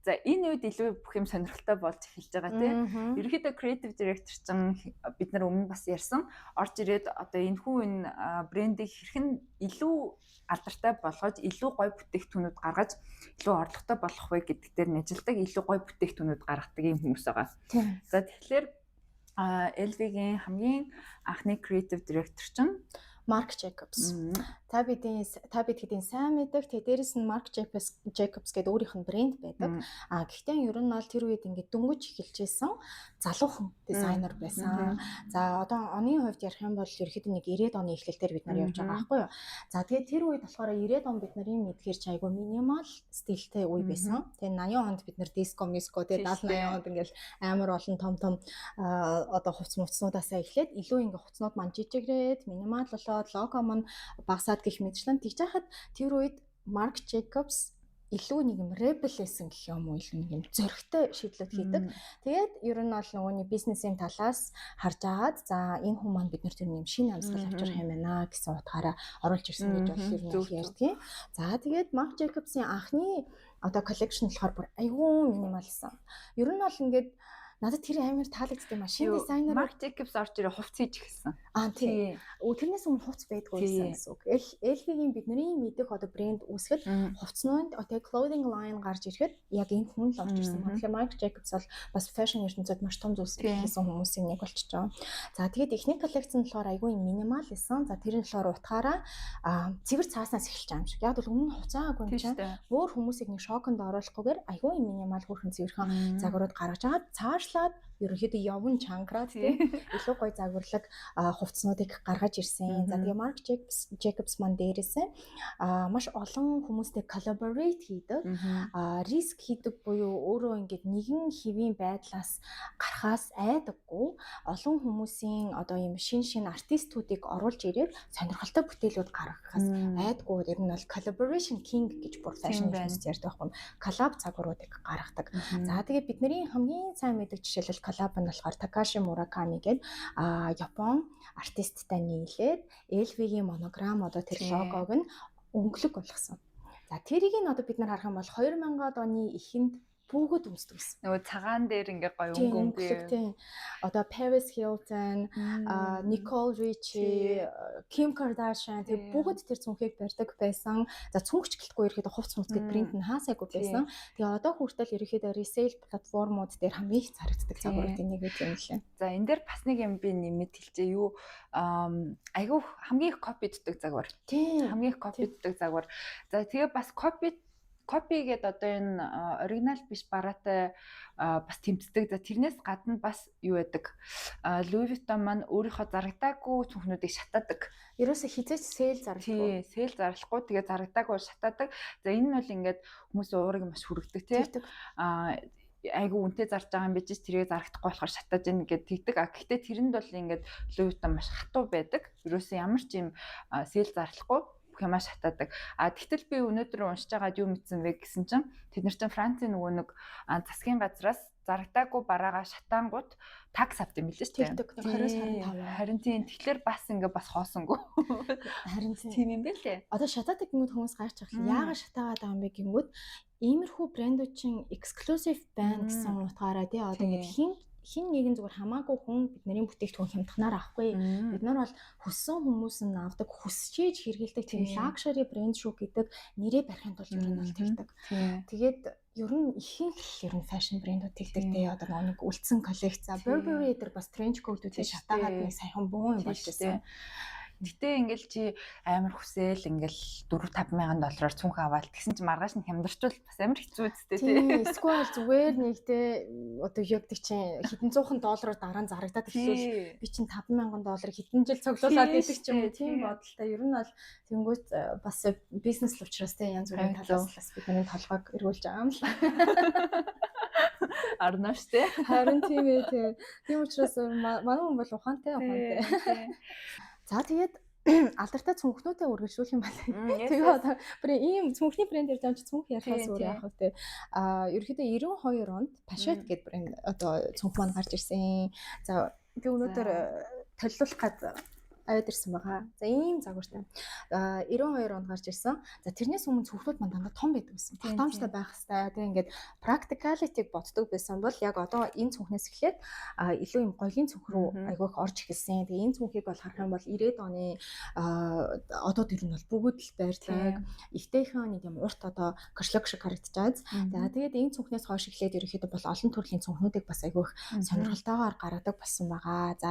За энэ үед илүү бүх юм сонирхолтой болж эхэлж байгаа тийм. Ерөнхийдөө creative director чинь бид нар өмнө бас ярьсан орж ирээд одоо энэ хүн энэ брендийг хэрхэн илүү алдартай болгож, илүү гоё бүтээгдэхүүнүүд гаргаж, илүү орлоготой болох вэ гэдэг дээр нь ажилладаг, илүү гоё бүтээгдэхүүнүүд гаргадаг юм хүмүүс байгаа. За тэгэхээр LV-гийн хамгийн анхны creative director чинь Marc Jacobs. Та бид хэдийн сайн мэддэг. Тэгээ дээрэс нь Marc Jacobs гэдэг өөрийнх нь брэнд байдаг. А гэхдээ ер нь бол тэр үед ингээд дөнгөж эхэлж исэн залуухан дизайнер байсан. За одоо оны хувьд ярих юм бол ерөөхдөө нэг 90-ад оны эхлэл дээр бид нар явж байгаа байхгүй юу. За тэгээ тэр үед болохоор 90-ад он бид нарын мэдгээр чи айгүй минимал стилтэй үе байсан. Тэгээ 80 онд бид нар диско, миско тэгээ 70 80 онд ингээд амар олон том том одоо хувц мувцнуудаасаа эхлээд илүү ингээд хувцнууд маань жижигрээд минимал болоод лого маань багасаад гэх мэтчлэн тэгж хахад тэр үед Marc Jacobs илүү нэг юм rebel байсан гэх юм уу, илүү нэг юм зөрөгтэй шийдлүүд хийдэг. Тэгээд ер нь бол нөгөөний бизнесийн талаас харж агаад за энэ хүн маань бид нар тэр юм шинэ амьсгал авчрах юм байна гэсэн утгаараа оруулж ирсэн гэж бол ер нь ярьдгийн. За тэгээд Marc Jacobs-ийн анхны одоо collection болохоор бүр айгүй минималсан. Ер нь бол ингээд надад тэр амар таалагддаг юм а. Шинэ дизайнер Marc Jacobs орж ирээ хувц хийж эхэлсэн. Аа тийм. Тэрнээс өмнө хувц байдгүй байсан гэсэн үг. LV-ийн бидний мэдэх одоо брэнд үүсгэхэд хувцнууд одоо clothing line гарч ирэхэд яг энэ хүн л орж ирсэн. Тэгэхээр Marc Jacobs бол бас fashion ертөнцид маш том зүйлс хийсэн хүмүүсийн нэг болчихж байгаа. За тэгээд эхний коллекц нь болохоор айгүй минимал байсан. За тэр нь болохоор утгаараа цэвэр цааснаас эхэлж байгаа юм шиг. Яг бол өмнө хувцаагүй юм чинь өөр хүмүүсийг нэг шоконд оруулахгүйгээр айгүй минимал хөөрхөн цэвэрхэн загварууд гаргаж агаад цаашлаад ерөнхийдөө явн чангараад тийм илүү гоё загварлаг хувцснуудыг гаргаж ирсэн. За тэгээ Marc Jacobs маань дээрээсээ маш олон хүмүүстэй collaborate хийдэг, риск хийдэг буюу өөрөө ингээд нэгэн хэвийн байдлаас гарахаас айдаггүй олон хүмүүсийн одоо ийм шин шин артистуудыг оруулж ирээд сонирхолтой бүтээлүүд гаргахаас айдаггүй. Ер нь бол collaboration king гэж бүр fashion ертөнцид ярьдаг байхгүй. Collab загваруудыг гаргадаг. За тэгээ бидний хамгийн сайн мэддэг мэддэг жишээлбэл collab нь болохоор Takashi Murakami гэдэг Япон артисттай нийлээд LV-ийн monogram одоо тэр логог нь өнгөлөг болгосон. За, тэрийг нь одоо бид нар харах юм бол 2000-ад оны эхэнд бүгд өмсдөг гэсэн. Нөгөө цагаан дээр ингээ гоё өнгө өнгө. Тийм. Одоо Paris Hilton, Nicole Richie, Kim Kardashian, тэг бүгд тэр цүнхийг барьдаг байсан. За, цүнх ч гэлтгүй ерөөхдөө хувц муц гэдэг брэнд нь хаасайгүй байсан. Тэгээ одоо хүртэл ерөөхдөө resale платформуд дээр хамгийн их зарагддаг загваруудын нэг юм лээ. За, энэ дээр бас нэг юм би нэмэт хэлчихье. Юу, айгүй хамгийн их copy ддаг загвар. Хамгийн их copy ддаг загвар. За, тэгээ бас copy гэдэг одоо энэ оригинал биш бараатай бас тэмцдэг. За, тэрнээс гадна бас юу байдаг? Louis Vuitton маань өөрийнхөө зарагдаагүй цүнхнүүдийг шатаадаг. Ерөөсө хэзээ ч sale зарлахгүй. Тий, sale зарлахгүй. Тэгээ зарагдаагүй шатаадаг. За, энэ нь бол ингээд хүмүүсийн уурыг маш хүргэдэг, тий. Айгу үнэтэй зарж байгаа юм биш, тэрийг зарагдахгүй болохоор шатааж ийн гэд тэгдэг. А гэхдээ тэрэнд бол ингээд Louis Vuitton маш хатуу байдаг. Ерөөсөн ямар ч юм sale зарлахгүй бүх юмаа шатаадаг. А тэгтэл би өнөөдөр уншиж байгаад юу мэдсэн бэ гэсэн чинь тэд нар чинь Францын нөгөө нэг засгийн газраас зарагдаагүй бараагаа шатаангууд tax авт юм билээ шүү дээ. 20-25. Харин тийм, тэгэхээр бас ингээ бас хоосонгүй. Харин тийм юм бэлээ. Одоо шатаадаг гингүүд хүмүүс гайхаж байгаа. Яагаад шатаагаад байгаа юм бэ гингүүд иймэрхүү брэндүүд чинь exclusive байна гэсэн утгаараа, тий, одоо ингээд хин хин нэгэн зүгээр хамаагүй хүн бидний бүтээгдэхүүн хямдханаар авахгүй. Бид нар бол хүссэн хүмүүс нь авдаг, хүсчээж хэрэглэдэг тийм luxury брэнд шүү гэдэг нэрээ барихын тулд ер нь бол тэгдэг. Тэгээд ер нь ихэнх л ер нь fashion брэндүүд тэгдэг, те, одоо нэг үлдсэн коллекц. Burberry дээр бас trench coat-үүдээ шатаагаад нэг саяхан бөөн юм болж байсан. Гэтэ ингээл чи амар хүсээл ингээл 4 5 мянган доллараар цүнх аваад тэгсэн чи маргааш нь хямдарчвал бас амар хэцүү үстэй, тий. Эсвэл зүгээр нэг, те, одоо яг гэдэг чинь хэдэн зуухан доллараар дараа нь зарагдаад эхлүүл би чинь 5 мянган доллар хэдэн жил цуглуулад гэдэг ч юм уу, тийм бодолтой. Ер нь бол тэнгуут бас бизнес л учраас, те, янз бүрийн талаас бас бидний толгойг эргүүлж байгаа юм л. Арнаа штэ. Харин тийм ээ, тийм. Тийм учраас манай хүн бол ухаантай ухаантай. За, тэгээд алдартай цүнхнүүдэд үргэлжлүүлэх юм байна. Тэгээ одоо бүр ийм цүнхний брэнд ярьж байгаа чи цүнх ярихаас өөр яах вэ? Аа, ерөөхдөө 92 онд Pochette гэдэг брэнд одоо цүнх маань гарч ирсэн. За, би өнөөдөр толилуулах гад аваад ирсэн байгаа. За, ийм загвартай. А 92 онд гарч ирсэн. За, тэрнээс өмнө цүнхнүүд маань дандаа том байдаг гэсэн. Багтаамжтай байх хэвээр. Тэгээ ингээд practicality-г боддог байсан бол яг одоо энэ цүнхнээс эхлээд илүү юм гоёлын цүнх рүү айгүй их орж эхэлсэн. Тэгээ энэ цүнхийг бол харах юм бол 90-ад оны одоо тэр нь бол бүгд л байрлаг. Эвтэйхэн нэг юм урт одоо кошелёк шиг харагдаж байгаа. За, тэгээд энэ цүнхнээс хойш эхлээд ерөнхийдөө бол олон төрлийн цүнхнүүдийг бас айгүй их сонирхолтойгоор гаргадаг болсон байгаа. За,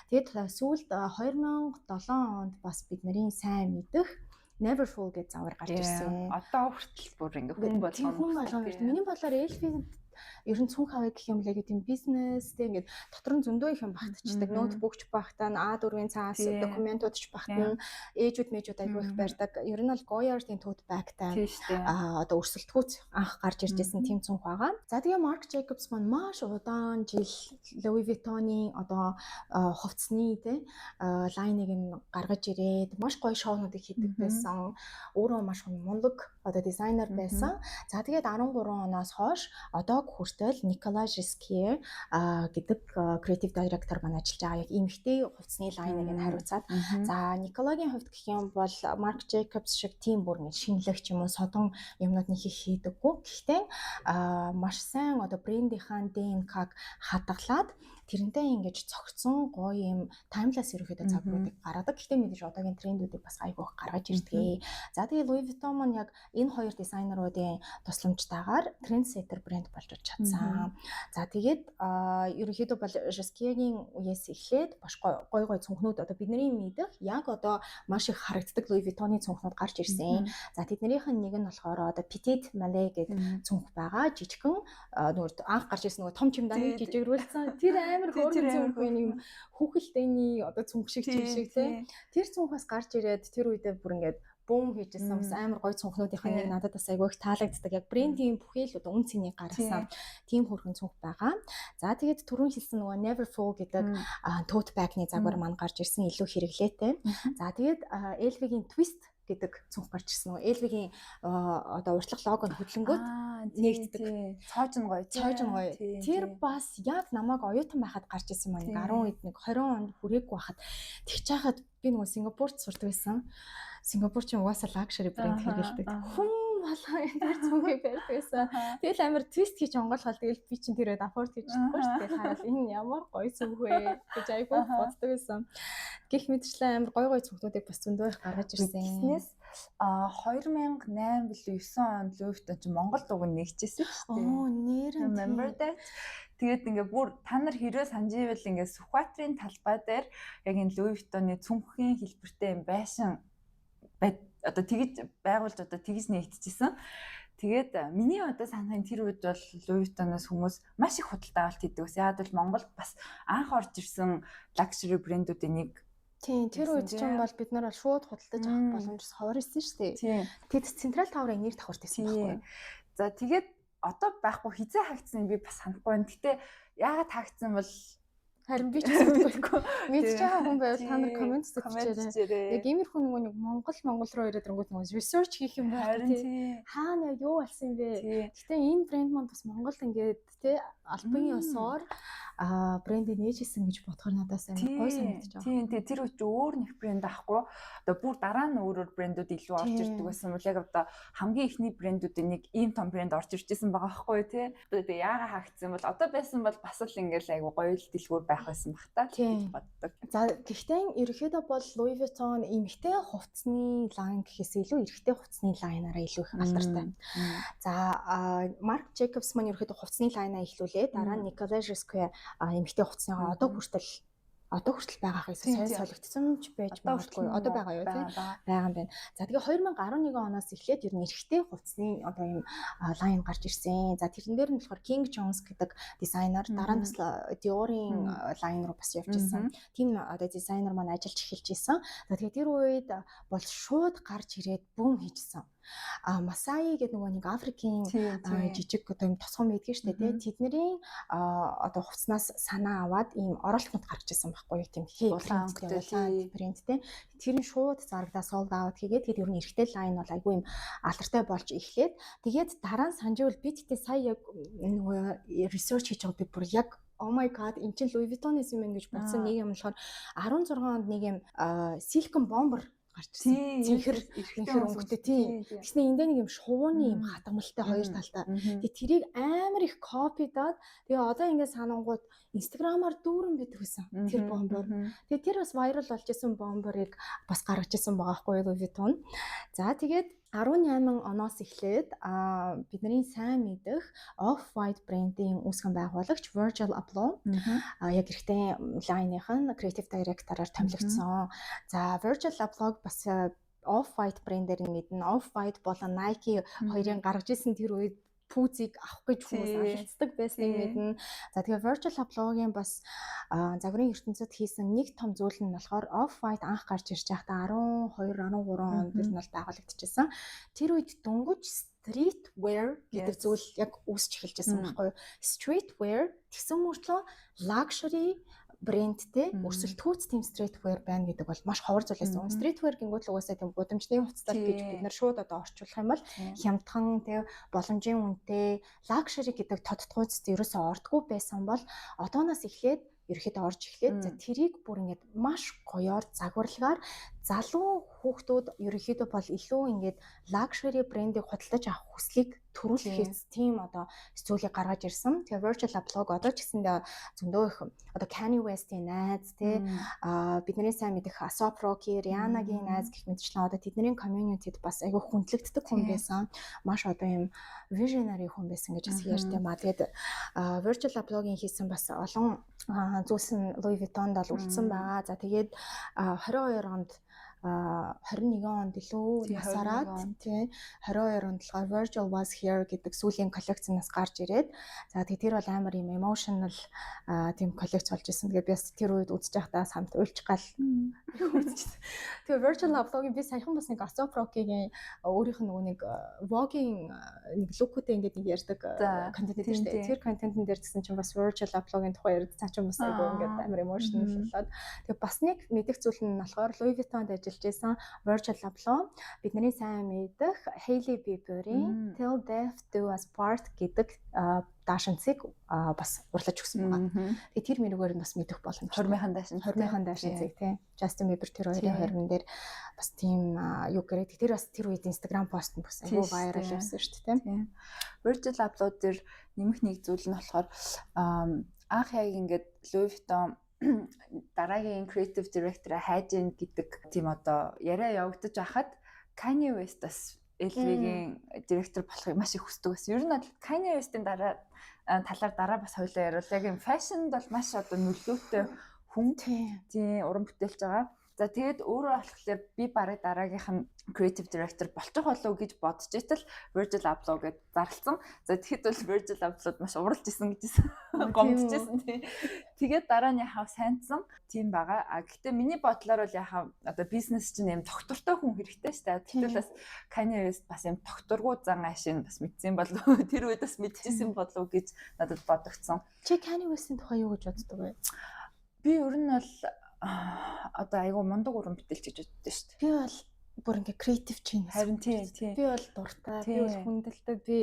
тэгээд сүүлд 2007 онд бас бидний сайн мэдэх Neverfull гэж загвар гарч ирсэн. Одоо хүртэл бүр ингээ хүн болгоно. Хүн болгоно. Миний бодлоор LV ер нь цүнх авъя гэх юм л аягүй тийм бизнес, тийм, ингээд дотор нь зөндөө их юм багтчихдаг. Ноутбук ч багтана, А4-ийн цаас документууд ч багтана. Ээжүүд мэжүүд аягүй их барьдаг. Ер нь бол Goyard-ын tote bag-тай одоо өрсөлдөхүүц анх гарч ирж байсан тийм цүнх байгаа. За, тэгээ Marc Jacobs маань маш удаан жил Louis Vuitton-ы одоо хувцсны, тий, line ыг нь гаргаж ирээд маш гоё шоунуудыг хийдэг байсан. Өөрөө маш мундаг одоо дизайнер байсан. За, тэгээд 13 оноос хойш одоо хүртэл Nicolas Ghesquière гэдэг creative director маань ажиллаж байгаа. Яг эмэгтэй хувцсны line ыг нь хариуцаад. За, Николагийн хувьд гэх юм бол Marc Jacobs шиг тийм бүр ингэ шинэлэг ч юм уу содон юмнууд нэг их хийдэггүй. Гэхдээ маш сайн одоо брендийнхаа ДНК-г хадгалаад тэрнтэй ингэж цогцсон гоё юм timeless ерөөхдөө загваруудыг гаргадаг. Гэхдээ мэдээж одоогийн трендүүдийг бас айгүйх гаргаж ирдэг. За, тэгээ Louis Vuitton маань яг энэ хоёр дизайнеруудын тусламжтайгаар trendsetter брэнд болж чадсан. За, тэгээд ерөнхийдөө бол Ghesquière-ийн үеэс эхлээд маш гоё гоё цүнхнүүд одоо бидний мэдэх яг одоо маш их харагддаг Louis Vuitton-ы цүнхнүүд гарч ирсэн. За, тэднийх нь нэг нь болохоор одоо Petite Malle гэдэг цүнх байгаа. Жижигхэн нөгөө анх гарч ирсэн нөгөө том чемоданыг жижигрүүлсэн. Тэр амар хөөрхөн цүнх байна, юм хүүхэлдэйний одоо цүнх шиг чим шиг, тий. Тэр цүнх бас гарч ирээд тэр үедээ бүр ингээд бүүм хийжсэн, бас амар гоё цүнхнүүдийнх нь нэг надад бас айгүй их таалагддаг. Яг брендийн бүхий л одоо үн цэнийг гаргасан тийм хөөрхөн цүнх байгаа. За, тэгээд түрүүн хэлсэн нөгөө Neverfull гэдэг tote bag-ны загвар маань гарч ирсэн, илүү хэрэглээтэй. За, тэгээд LV-гийн Twist гэдэг цүнх гарч ирсэн. Нөгөө LV-гийн одоо уртлах лого нь хөдлөнгөөт нээгддэг. Цоож нь гоё. Цоож нь гоё. Тэр бас яг намайг оюутан байхад гарч ирсэн юм аа. Нэг 10 хэд, нэг 20 онд хүрээгүй байхад, тэгж хахад би нөгөө Сингапурт сурдаг байсан. Сингапур чинь угаасаа luxury брэнд хэрэгэлдэг. Хүн болгон тэр цүнхийг барьдаг байсан. Тэгэл амар twist хийж онгойлгоол, тэгэл би чинь тэр үед afford хийж чадахгүй шүү дээ. Хараад энэ ямар гоё цүнх вэ гэж айгүй боддог байсан. Гэх мэтчлэн амар гоё гоё цүнхнүүдийг бас зөндөө их гаргаж ирсэн. Тэгснээс 2008 билүү 9 онд Louis Vuitton чинь Монгол уг нь нэгжсэн шүү дээ. Оо, нэр нь. Remember that? Тэгээд ингээ бүр та нар хэрвээ санаж ивэл ингээ Сүхбаатарын талбай дээр яг энэ Louis Vuitton-ы цүнхийн хэлбэртэй юм байшин байд, одоо тэгж байгуулж, одоо тэгж нэгтчихсэн. Тэгээд миний одоо санахын тэр үед бол Louis Vuitton-оос хүмүүс маш их худалдаа авалт хийдэг ус. Яагаад бол Монголд бас анх орж ирсэн luxury брэндүүдийн нэг. Тийм, тэр үед чинь бол бид нар бол шууд худалдаж авах боломж ховор исэн шүү дээ. Тэд Central Tower-ын нэр давхарт байсан байхгүй юу? За, тэгээд одоо байхгүй, хизээ хаагдсан би бас санахгүй байна. Гэтэ яагаад хаагдсан бол Харин би ч мэдэхгүй. Мэдж байгаа хүн байвал та нар comment бичээрэй. Яг иймэрхүү нөгөө нэг Монгол руу ирээд ирэнгүүт нөгөө research хийх юм байна тий. Хаана юу болсон юм бэ? Гэтэ энэ брэнд маань бас Монголд ингээд тий албан ёсоор брендийг нээж исэн гэж бодохоор надаас амар гоё санагдаж байгаа. Тийм тий, тэр үуч өөр нэг брэнд авахгүй, одоо бүр дараа нь өөр өөр брэндүүд илүү орж ирдэг байсан бол яг одоо хамгийн эхний брэндүүдийн нэг ийм том брэнд орж ирж исэн байгаа байхгүй тий. Одоо тэгээ яагаад хаагдсан бол, одоо байсан бол бас л ингээл айгу гоё л дэлгүүр байх байсан бах та гэж боддог. За, гэхдээ ерөнхийдөө бол Louis Vuitton эмэгтэй хувцсны line гэхээс илүү эрэгтэй хувцсны line аараа илүү их алдартай. За, Marc Jacobs маань ерөнхийдөө хувцсны line аа эхлүүлээ. Дараа нь Nicolas Ghesquière эмэгтэй хувцсныгаа одоо хүртэл байгаа хээс сайн солигдсон ч байж магадгүй. Одоо байгаа юу, тийм, байгаа юм байна. За, тэгээ 2011 оноос эхлээд ер нь эрэгтэй хувцсны одоо ийм line гарч ирсэн. За, тэрэн дээр нь болохоор King Jones гэдэг дизайнер, дараа нь бас Dior-ын line руу бас явж исэн. Тийм одоо дизайнер маань ажиллаж эхэлж исэн. За, тэгээ тэр үед бол шууд гарч ирээд boom хийжсэн. Масаи гэдэг нөгөө нэг Африкийн жижиг одоо юм тосгон байдгийн штэ, тий. Тэдний одоо хувцснаас санаа аваад ийм оролтнууд гарч ирсэн байхгүй юу, тийм улаан өнгөтэй, улаан принттэй. Тэр нь шууд зарагдаа, sold out хийгээд, тэгээд ер нь эрэгтэй line бол айгүй юм алдартай болж эхлээд, тэгээд дараа нь санаж ивэл би тэгтээ сая яг нөгөө research хийж байгаа, би бүр яг "Oh my god, эн чинь Louis Vuitton-ээс юм гэж бодсон нэг юм болохоор 16 онд нэг юм silken bomber гарч ирсэн. Цэнхэр цэнхэр өнгөтэй, тийм. Тэгснэ эндээ нэг юм шувууны юм хатгамалтай хоёр талдаа. Тэгээ тэрийг амар их copy доод, тэгээ одоо ингээд санангууд Instagram-аар дүүрэн байдаг байсан тэр bomber. Тэгээ тэр бас viral болж исэн bomber ыг бас гаргаж исэн байгаа хгүй Louis Vuitton. За, тэгээд 18 оноос эхлээд бидний сайн мэдэх Off-White брендийн үүсгэн байгуулагч Virgil Abloh яг эрэгтэй line-ийнх нь creative director-аар томилогдсон. За, Virgil Abloh бас Off-White брендээр нь мэднэ. Off-White болон Nike хоёрын гаргаж исэн тэр үед пүүзийг авах гэж хүмүүс алалцдаг байсныг мэднэ. За, тэгээ Virgil Abloh-гийн бас загварын ертөнцид хийсэн нэг том зүйл нь болохоор Off-White анх гарч ирж байхдаа 12 13 онд ер нь бол байгуулагдчихсан. Тэр үед дөнгөж street wear гэдэг зүйл яг үүсч эхэлж байсан байхгүй юу? Street wear тэгсэн мөртлөө luxury брэндтэй өрсөлдөхүүц тийм street wear байна гэдэг бол маш ховор зүйл байсан. Street wear гингүүт л угаасаа тийм гудамжны хувцас гэж бид нар шууд одоо орчуулах юм бол хямдхан тийм, боломжийн үнэтэй, luxury гэдэг тодтгууцд ерөөсөө ордгоо байсан бол одооноос эхлээд ерөөхдөө орж эхлээд, за, тэрийг бүр ингээд маш гоёор загварлагаар залуу хүүхдүүд ерөнхийдөө бол илүү ингээд luxury брендийг худалдаж авах хүслийг төрүүлэхээс тийм одоо зүйлийг гаргаж ирсэн. Тэгээ Virgil Abloh одоо ч гэсэндээ зөндөө их одоо Kanye West-ийн найз тий, бидний сайн мэдэх A$AP Rocky, Rihanna-гийн найз гэх мэтчлэн одоо тэдний community-д бас айгүй хүндлэгддэг хүн байсан. Маш одоо юм visionary хүн байсан гэж бас ярьд юм а. Тэгээд Virgil Abloh-гийн хийсэн бас олон зүйлс нь Louis Vuitton-д бол үлдсэн байгаа. За, тэгээд 22 онд, 21 онд илүү насаараад тий, 22 онд болохоор Virgil Was Here гэдэг сүүлийн коллекцнаас гарч ирээд, за, тэгээ тэр бол амар юм emotional тийм коллекц болж исэн. Тэгээ би бас тэр үед үзэж байхдаа самт уйлж гал үзчихсэн. Тэгээ Virgil Abloh-гийн би саяхан бас нэг A$AP Rocky-гийн өөрийнх нь нөгөө нэг Vogue-ийн нэг look үүдээ ингээд нэг ярьдаг контент дээр шүү дээ. Тэр контентын дээр гэсэн чинь бас Virgil Abloh-гийн тухай ярьд цаа чинь бас айгүй ингээд амар emotional болоод. Тэгээ бас нэг мэдэх зүйл нь болохоор Louis Vuitton-д ажиллаж ажиллаж исэн Virgil Abloh бидний сайн мэдэх Hailey Bieber-ийн Till Death Do Us Part гэдэг даашинцыг бас урлаж өгсөн байгаа. Тэгээ тэр мөрөөр нь бас мэдэх боломжтой. Хормынхан даашинц. Хормынхан даашинцыг тий. Justin Bieber тэр хоёрын хормон дээр бас тийм юу гэрээ. Тэр бас тэр үед Instagram пост нь бас айгүй viral явсан шүү дээ тий. Virgil Abloh дээр нэмэх нэг зүйл нь болохоор анх яг ингээд Louis Vuitton дараагийн creative director хайж ийн гэдэг тийм одоо яриа явагдаж байхад Kanye West бас LV-гийн директор болохыг маш их хүсдэг байсан. Ер нь бол Kanye West-ийн дараа талаар дараа бас хоёлаа яриул. Яг юм fashion-д бол маш одоо нөлөөтэй хүн. Тийм, уран бүтээлч байгаа. За, тэгээд өөрөө болохоор би барыг дараагийнх нь creative director болчих болов гэж бодож итэл Virgil Abloh гэд зарлцсан. За, тэгэхэд бол Virgil Abloh маш уралж исэн гэжсэн. Гомдчихсэн тий. Тэгээд дараа нь яхав сайнцсан тийм байгаа. А гэхдээ миний бодлоор бол яхав одоо бизнес чинь юм тогтвортой хүн хэрэгтэй шүү дээ. Тэгтэл бас Kanye West бас юм тогтворгүй зан аашин бас мэдсэн болов, тэр үед бас мэдчихсэн болов гэж надад бодогдсон. Чи Kanye West-ийн тухай юу гэж боддог вэ? Би ер нь бол одоо айгу мундаг уран бүтээлч гэж боддоо шүү дээ. Би бол бүр ингээ creative genius. Харин тий. Би бол дуртай, би бол хүндэлтэй, би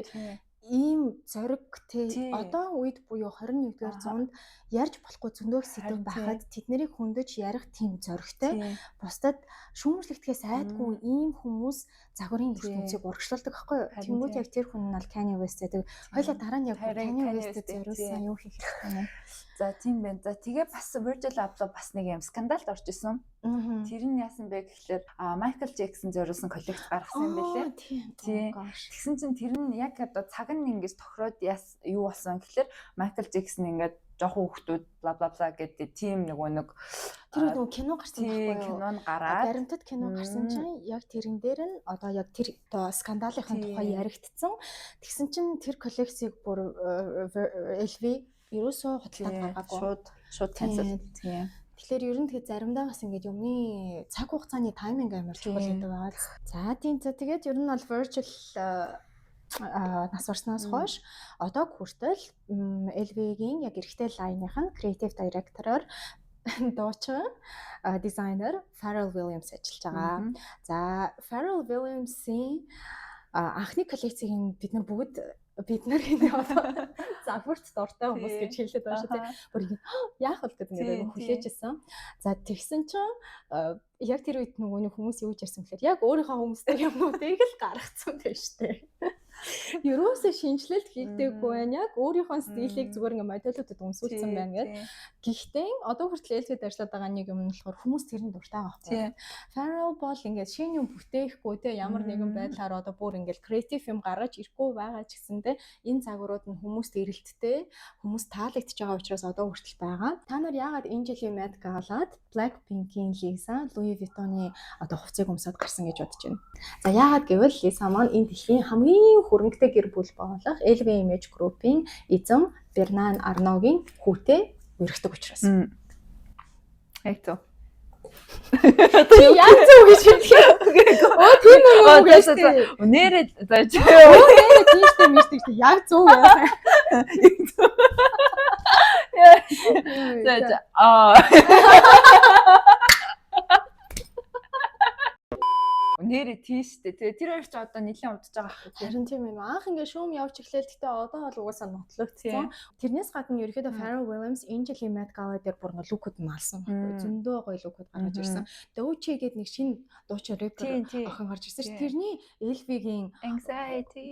ийм зориг тий одоо үед буюу 21-р зуунд ярьж болохгүй зөндөх сэдэв байхад тэднийг хөндөж ярих тийм зоригтой, бусдад шүүмжлэгдэхээс айдгүй ийм хүмүүс загварын ертөнцийг урагшлуулдаг байхгүй юу? Тэнгүүд яг тэр хүн нь бол Kanye West гэдэг. Хоёлаа дараа нь яг Kanye West-д зориулсан юу хийх хэрэгтэй юм. За, тийм байна. За, тэгээ бас Virgil Abloh бас нэг юм скандалд орж исэн. Тэр нь яасан бэ гэхлээр Майкл Джексон зориулсан коллекц гаргасан юм байлээ. Тийм. Тэгсэн чинь тэр нь яг одоо цаг нь ингэж тохироод яас юу болсон гэхлээр Майкл Джексон ингээд жоохон хүүхдүүд бла бла бла гэдэг тийм нөгөө нэг Тэр нөгөө кино гарсан байхгүй юу? Кино нь гараад баримтат кино гарсан чинь яг тэрэн дээр нь одоо яг тэр одоо скандалынхын тухай яригдсан. Тэгсэн чинь тэр коллекцийг бүр LV ерөөсөө худалдаад гаргаагүй. Шууд cancel. Тийм. Тэгэхээр ер нь тэгээд заримдаа бас ингээд юмны цаг хугацааны timing амар чухал гэдэг байгаа. За, тийм, за, тэгээд ер нь бол Virgil нас барснаас хойш одоо хүртэл LV-гийн яг эрэгтэй line-ых нь creative director-оор дуучин, дизайнер Pharrell Williams ажиллаж байгаа. За, Pharrell Williams-ийн анхны коллекцийг бид нар бүгд, бид нар энэ одоо загварт дуртай хүмүүс гэж хэлээд байгаа шүү дээ. Бүр яах вэ гэдэг ингээд хүлээж исэн. За, тэгсэн чинь яг тэр үед нөгөө нэг хүмүүс юу гэж ярьсан гэхээр яг өөрийнхөө хүмүүстэй юмнуудыг л гаргацсан байж тээ. Ерөөсөө шинэчлэлт хийгдээгүй байна. Яг өөрийнхөө стилийг зүгээр ингээ модельүүдэд өмсүүлсэн байна гэд. Гэхдээ одоо хүртэл LV-д ажиллаад байгаа нэг юм нь болохоор хүмүүс тэрэнд дуртай байгаа байхгүй. Pharrell бол ингээд шинэ юм бүтээхгүй те, ямар нэгэн байдлаар одоо бүр ингээд creative юм гаргаж ирэхгүй байгаа ч гэсэндээ энэ загварууд нь хүмүүст эрэлттэй, хүмүүс таалагдж байгаа учраас одоо хүртэл байгаа. Та нар яагаад энэ жилийн Met Gala-д Blackpink-ийн Lisa Louis Vuitton-ы одоо хувцсыг өмсөд гарсан гэж бодож байна? За, яагаад гэвэл Lisa маань энэ дэлхийн хамгийн хөрөнгөтэй гэр бүл болох LVMH Group-ийн эзэн Бернар Арногийн хүүтэй үерхдэг учраас. Яг зөв. Чи яг зөв гэж хэлэх юм. Өө, тийм үү гэж. Нэрээ за чи. Нэрээ тийштэй миштэй шүү. Яг зөв яасан. Яг зөв. За за аа. Нэрээ тийштэй. Тэгээ тэр хоёр ч одоо нэлээд удаж байгаа байхгүй. Харин тийм юм. Анх ингээ шүүм явж эхлээл, гэтээ одоо бол угаасаа нотлогдсон. Тэрнээс гадна ерөөхдөө Pharrell Williams энэ жилийн Met Gala дээр бүр ингээ look-ууд нь алсан байхгүй. Зөндөө гоё look-ууд гаргаж ирсэн. Doechii гээд нэг шинэ дуучин, рэпер охин гарч ирсэн шүү. Тэрний LV-гийн Anxiety.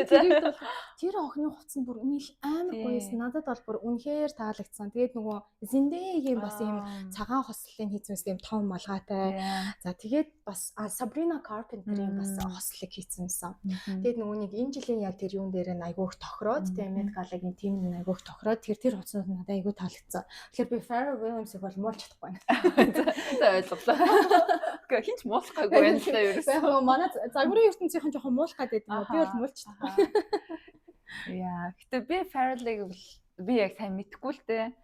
Тэр бол тэр охины хувцас нь бүр нийл амар гоёсэн. Надад бол бүр үнэхээр таалагдсан. Тэгээд нөгөө Zendaya-гийн бас ийм цагаан хослолын хийсэн юм том малгайтай. За, тэгээд бас Sabrina Carpenter-ийн бас хослолыг хийсэн юмсан. Тэгээд нөгөө нэг энэ жилийн яг тэр юун дээр нь айгүйх тохироод, тэгээд Met Gala-гийн тим нь айгүйх тохироод тэр хувцснууд надад айгүй таалагдсан. Тэгэхээр би Pharrell Williams-ыг бол муулж чадахгүй байна. За, ойлголоо. Гэхдээ хинч муулах гайгүй байна л да ерөөс. Яг манай загварын ертөнцийнхэн жоохон муулах гэдэг юм. Би бол муулж чадахгүй. Яа, гэтээ би Pharrell-ыг би яг сайн мэдэхгүй л дээ.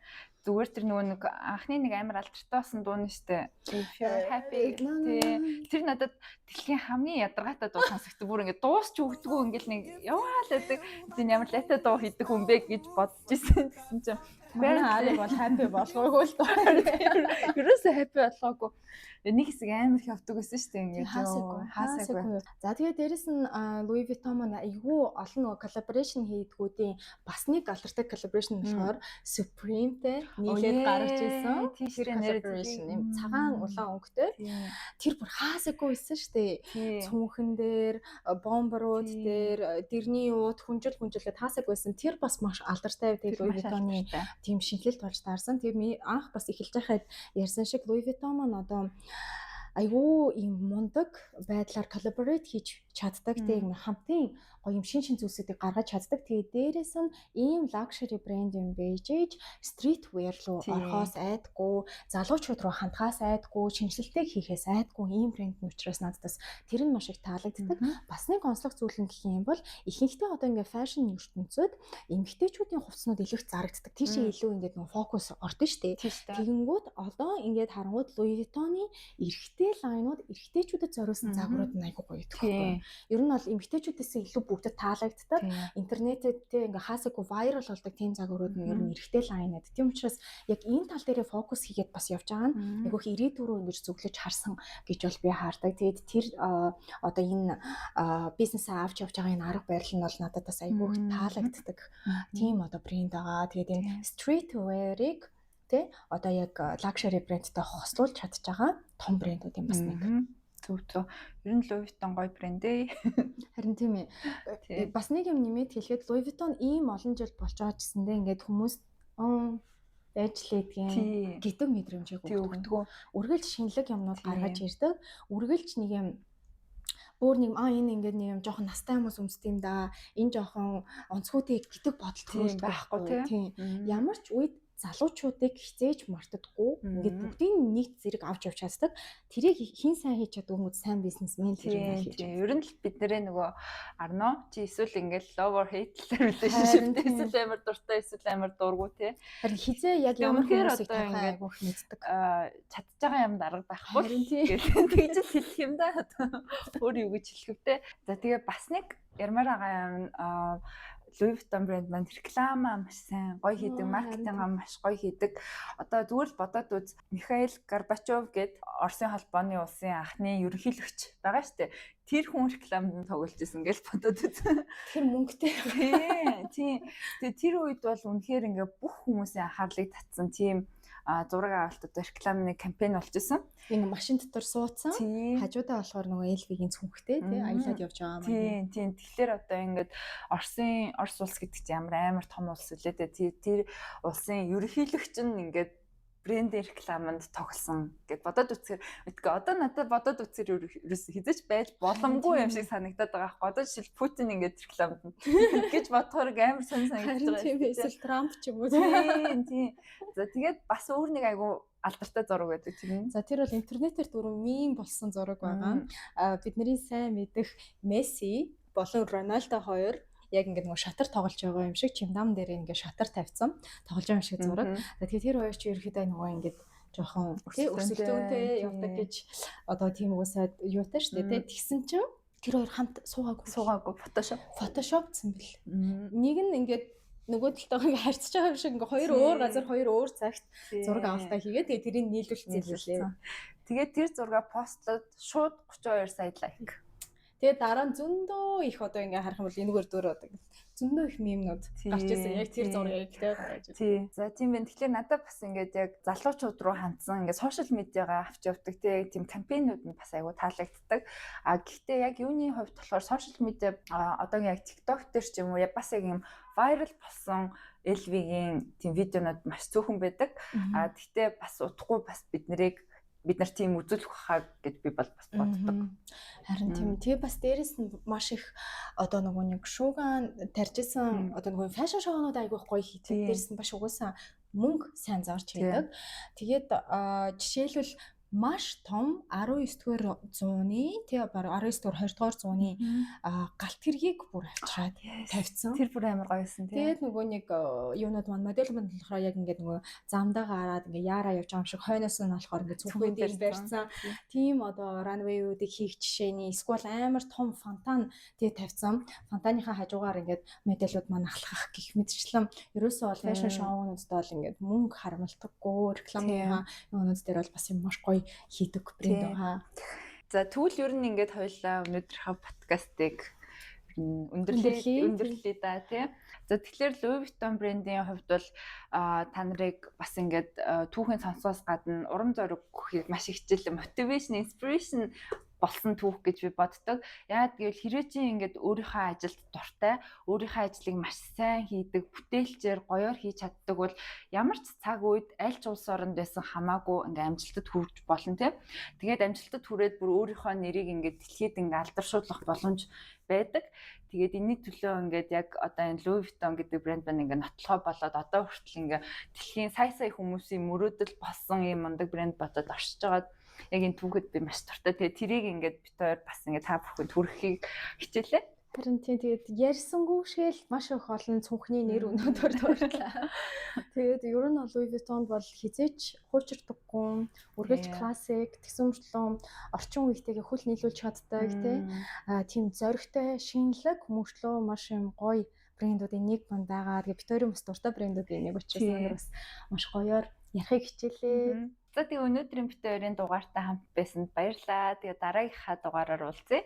Зүгээр тэр нөгөө нэг анхны нэг амар алдартай болсон дуу нь штэ. If you're happy тий. Тэр надад дэлхийн хамгийн ядаргаатай дуу сонсогдсон. Бүр ингээд дуусч өгдөггүй, ингээд нэг яваа л байдаг. Тэр ямар лайтай дуу хийдэг хүн бэ гэж бодож исэн. Тэгсэн чинь Манай Ариг бол happy болгоогүй л доо. Ерөөсөө happy болгоогүй. Нэг хэсэг амар их явдаг байсан шүү дээ ингээд. Хаасаагүй. За тэгээ дээрэс нь Louis Vuitton маань айгүй олон нөгөө collaboration хийдгүүдийн бас нэг алдартай collaboration болохоор Supreme-тэй нийлээд гаргаж ирсэн. Тэр collaboration юм цагаан улаан өнгөтэй. Тэр бүр хаасаагүй байсан шүү дээ. Цүнхэн дээр, бомберууд дээр, дэрний уут хүнжил хүнжилгээд хаасаагүй байсан. Тэр бас маш алдартай. Тэгээ Louis Vuitton-ы тийм шинжилэлт болж таарсан. Тэгээ анх бас эхэлж байхад ярьсан шиг Louis Vuitton маань одоо айгүй юм мундаг байдлаар collaborate хийж чаддаг. Тэгээ юм хамтын гоё юм шин шин зүйлсүүдийг гаргаж чаддаг. Тэгээ дээрэс нь ийм luxury брэнд юм байж ээж street wear руу орохоос айдгүй, залуучууд руу хандхаас айдгүй, шинжилэлтийг хийхээс айдгүй ийм брэнд нь учраас надад бас тэр нь маш их таалагддаг. Бас нэг онцлог зүйл нь гэх юм бол ихэнхдээ одоо ингээ fashion ертөнцид эмэгтэйчүүдийн хувцснууд илүү их зарагддаг. Тийшээ илүү ингээд нөгөө фокус ордон штэ. Тэгэнгүүт одоо ингээд харангууд Louis Vuitton-ы эрэгтэй line ууд эрэгтэйчүүдэд зориулсан загварууд нь айгүй гоё идэх байхгүй. Ер нь бол эмэгтэйчүүдээс илүү бүгдэд таалагддаг. Интернетэд те ингээ хаасаагүй viral болдог тийм загварууд нь ер нь эрэгтэй line ууд. Тийм учраас яг энэ тал дээрээ фокус хийгээд бас явж байгаа нь айгүйх ирээдүй рүү ингэж зөвлөж харсан гэж бол би хардаг. Тэгээд тэр одоо энэ бизнесээ авч явж байгаа энэ арга барил нь бол надад бас айгүйх таалагддаг. Тийм одоо брэнд байгаа. Тэгээд энэ street wear-ыг тэ одоо яг luxury брэндтэй хослуулж чадж байгаа том брэндүүдийн бас нэг. Зөв зөв. Ер нь Louis Vuitton гоё брэнд ээ. Харин тийм ээ. Бас нэг юм нэмээд хэлэхэд Louis Vuitton ийм олон жил болж байгаа ч гэсэндээ ингээд хүмүүс байж л эдгэн гэдэг мэдрэмжийг өгдөг. Үргэлж шинэлэг юмнууд гаргаж ирдэг. Үргэлж нэг юм өөр нэг энэ ингээд нэг юм жоохон настай хүмүүс өмсдөг юм да. Энэ жоохон онцгойтэй гэдэг бодол төрүүлдэг байхгүй тийм. Ямар ч үед залуучуудыг хизээж мартдаггүй. Ингээд бүгдийг нэг зэрэг авч явж чаддаг. Тэрийг хэн сайн хийж чаддаг хүмүүс сайн бизнесмен л юм хийж. Ер нь л бид нэрээ нөгөө Арно чи эсвэл ингээд love or hate relationship эсвэл амар дуртай эсвэл амар дургу тий. Харин хизээ яг ямар хүмүүсийг тавих айгүйх мэддэг. Чадж байгаа юм дарга байхгүй. Тэгж л хэлэх юм да. Өөр юу гэж хэлэх вэ? За тэгээ бас нэг ярмаар байгаа юм Louis Vuitton брэнд маань реклама маш сайн гоё хийдэг, маркетингаа маш гоё хийдэг. Одоо зүгээр л бодоод үз, Михаил Горбачов гээд Оросын холбооны улсын анхны ерөнхийлөгч байгаа штэ. Тэр хүн рекламад тоглож исэн гэж бодоод үз. Тэр мөнгөтэй. Тийм. Тэгээ тэр үед бол үнэхээр ингээ бүх хүмүүсийн анхаарлыг татсан тийм зураг авалт одоо рекламны кампань болж исэн. Ингээ машин дотор суудсан. Хажуудаа болохоор нөгөө LV-гийн цүнхтэй тий аялаад явж байгаа юм. Тийм, тийм. Тэгэхээр одоо ингээд Оросын Орос улс гэдэг чинь ямар амар том улс үлээ дээ. Тэр улсын ерөнхийлөгч нь ингээд брендийн рекламанд тоглосон гэд бодоод үзэхээр мэдгүй одоо надад бодоод үзэхээр ерөөс хизэж байж боломгүй юм шиг санагдаад байгаа байхгүй. Одоо жишээл Путин ингээд рекламанд гэж бодохоор амар сонь санагдаж байгаа. Тийм эсвэл Трамп ч юм уу. Тийм, тийм. За тэгээд бас өөр нэг айгу алдартай зураг байдаг тийм. За тэр бол интернетээр дөрөв мем болсон зураг байгаа. Бидний сайн мэдэх Месси болон Роналдо хоёр яг ингээд нөгөө шатар тоглож байгаа юм шиг чимдам дээр ингээд шатар тавьсан тоглож байгаа юм шиг зураг. Тэгэхээр тэр хоёр чи ерөөхдөө нөгөө ингээд жоохон тий өрсөлдөөнтэй явдаг гэж одоо тийм угаасаа юутай шүү дээ тий. Тэгсэн чинь тэр хоёр хамт суугаагүй Photoshop-цсан бэл. Нэг нь ингээд нөгөө талтайгаа ингээ харьцаж байгаа юм шиг ингээ хоёр өөр газар хоёр өөр цагт зураг авалтаа хийгээд тэгээ тэрийг нийлүүлсэн лээ. Тэгээд тэр зураг постлоод шууд 32 сая лайк. Тэгээ дараа нь зөндөө их одоо ингээ харах юм бол энэгээр дөр одоо зөндөө их мемнүүд гарч ирсэн. Яг тэр зургийг тэ гарч ирсэн. Тий. За тийм байна. Тэгэхээр надад бас ингээд яг залуучууд руу хандсан ингээд сошиал медиагаа авч явдаг тийм кампайнууд нь бас айгу таалагддаг. А гэхдээ яг юуны хувьд болохоор сошиал медиа одоо яг TikTok дээр ч юм уу бас яг юм viral болсон LV-гийн тийм видеонууд маш цөөхөн байдаг. А гэхдээ бас удахгүй бас бид нарыг бид нар тийм үзүүлэх хаа гэж би бол бас боддог. Харин тийм. Тэгээ бас дээрэс нь маш их одоо нөгөө нэг шуугаан тарьжсэн одоо нөгөө fashion show нууд айгүйх гоё хийдэг. Дээрэс нь бас угаасаа мөнгө сайн зарч хийдэг. Тэгээд жишээлбэл Маш том 19-р зууны, тий, баг 19-р 20-р зууны галт тэргийг бүр авчираад тавьсан. Тэр бүр амар гоё байсан, тий. Тэгээд нөгөө нэг юунууд маань, модель маань болохоор яг ингээд нөгөө замдаа гараад ингээд яараа явж байгаа юм шиг, хойноос нь болохоор ингээд цүнхүүдийг барьсан. Тийм одоо runway-уудыг хийх жишээний эсвэл амар том фонтан, тий, тавьсан. Фонтаныхаа хажуугаар ингээд моделууд маань алхах гэх мэтчлэн ерөөсөө бол fashion show-нуудад бол ингээд мөнгө харамлдаггүй, рекламын юунууд дээр бол бас юм маш гоё хийдэг брэнд байгаа. За, тэгвэл ер нь ингээд хоёлаа өнөөдрийнхөө подкастыг өндөрлөе өндөрлөе да, тий. За, тэгэхээр Louis Vuitton брендийн хувьд бол та нарыг бас ингээд түүхийн сонсоос гадна урам зориг өгөхийг маш их хичээлээ, motivation, inspiration болсон түүх гэж би боддог. Яагаад гэвэл хэрвээ чи ингээд өөрийнхөө ажилд дуртай, өөрийнхөө ажлыг маш сайн хийдэг, бүтээлчээр гоёор хийж чаддаг бол ямар ч цаг үед аль ч улс оронд байсан хамаагүй ингээд амжилтад хүрч болно, тийм. Тэгээд амжилтад хүрээд бүр өөрийнхөө нэрийг ингээд дэлхийд ингээд алдаршуулах боломж байдаг. Тэгээд энэний төлөө ингээд яг одоо энэ Louis Vuitton гэдэг брэнд маань ингээд нотлохоо болоод одоо хүртэл ингээд дэлхийн сая сая хүмүүсийн мөрөөдөл болсон ийм мундаг брэнд болоод оршиж байгаад яг энэ түүхэд би маш дуртай. Тэгээд тэрийг ингээд бид хоёр бас ингээд та бүхэнд хүргэхийг хичээлээ. Харин тийм, тэгээд ярьсангүй шгээл маш их олон цүнхний нэр өнөөдөр дурдлаа. Тэгээд ер нь бол Louis Vuitton бол хэзээ ч хуучирдаггүй, үргэлж классик, тэгсэн мөртлөө орчин үетэйгээ хөл нийлүүлж чаддаг, тий. Тийм зоригтой, шинэлэг, мөртлөө маш юм гоё брэндүүдийн нэг манд байгаа. Тэгээд бид хоёрын бас дуртай брэндүүдийн нэг учраас өнөөдөр бас маш гоёор ярихыг хичээлээ. За, тэгээ өнөөдрийн бид хоёрын дугаартай хамт байсанд баярлалаа. Тэгээ дараагийнхаа дугаараар уулзъя.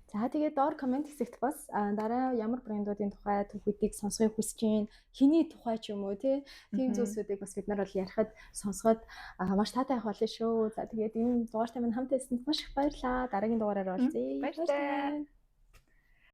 За, тэгээд доор comment хэсэгт бас дараа ямар брэндүүдийн тухай түүхүүдийг сонсохыг хүсэж байна, хэний тухай ч юм уу, тий, тийм зүйлсүүдийг бас бид нар бол ярихад, сонсоход маш таатай байх болно шүү. За, тэгээд энэ дугаартай минь хамт байсанд маш их баярлалаа. Дараагийн дугаараар уулзъя. Баярлалаа.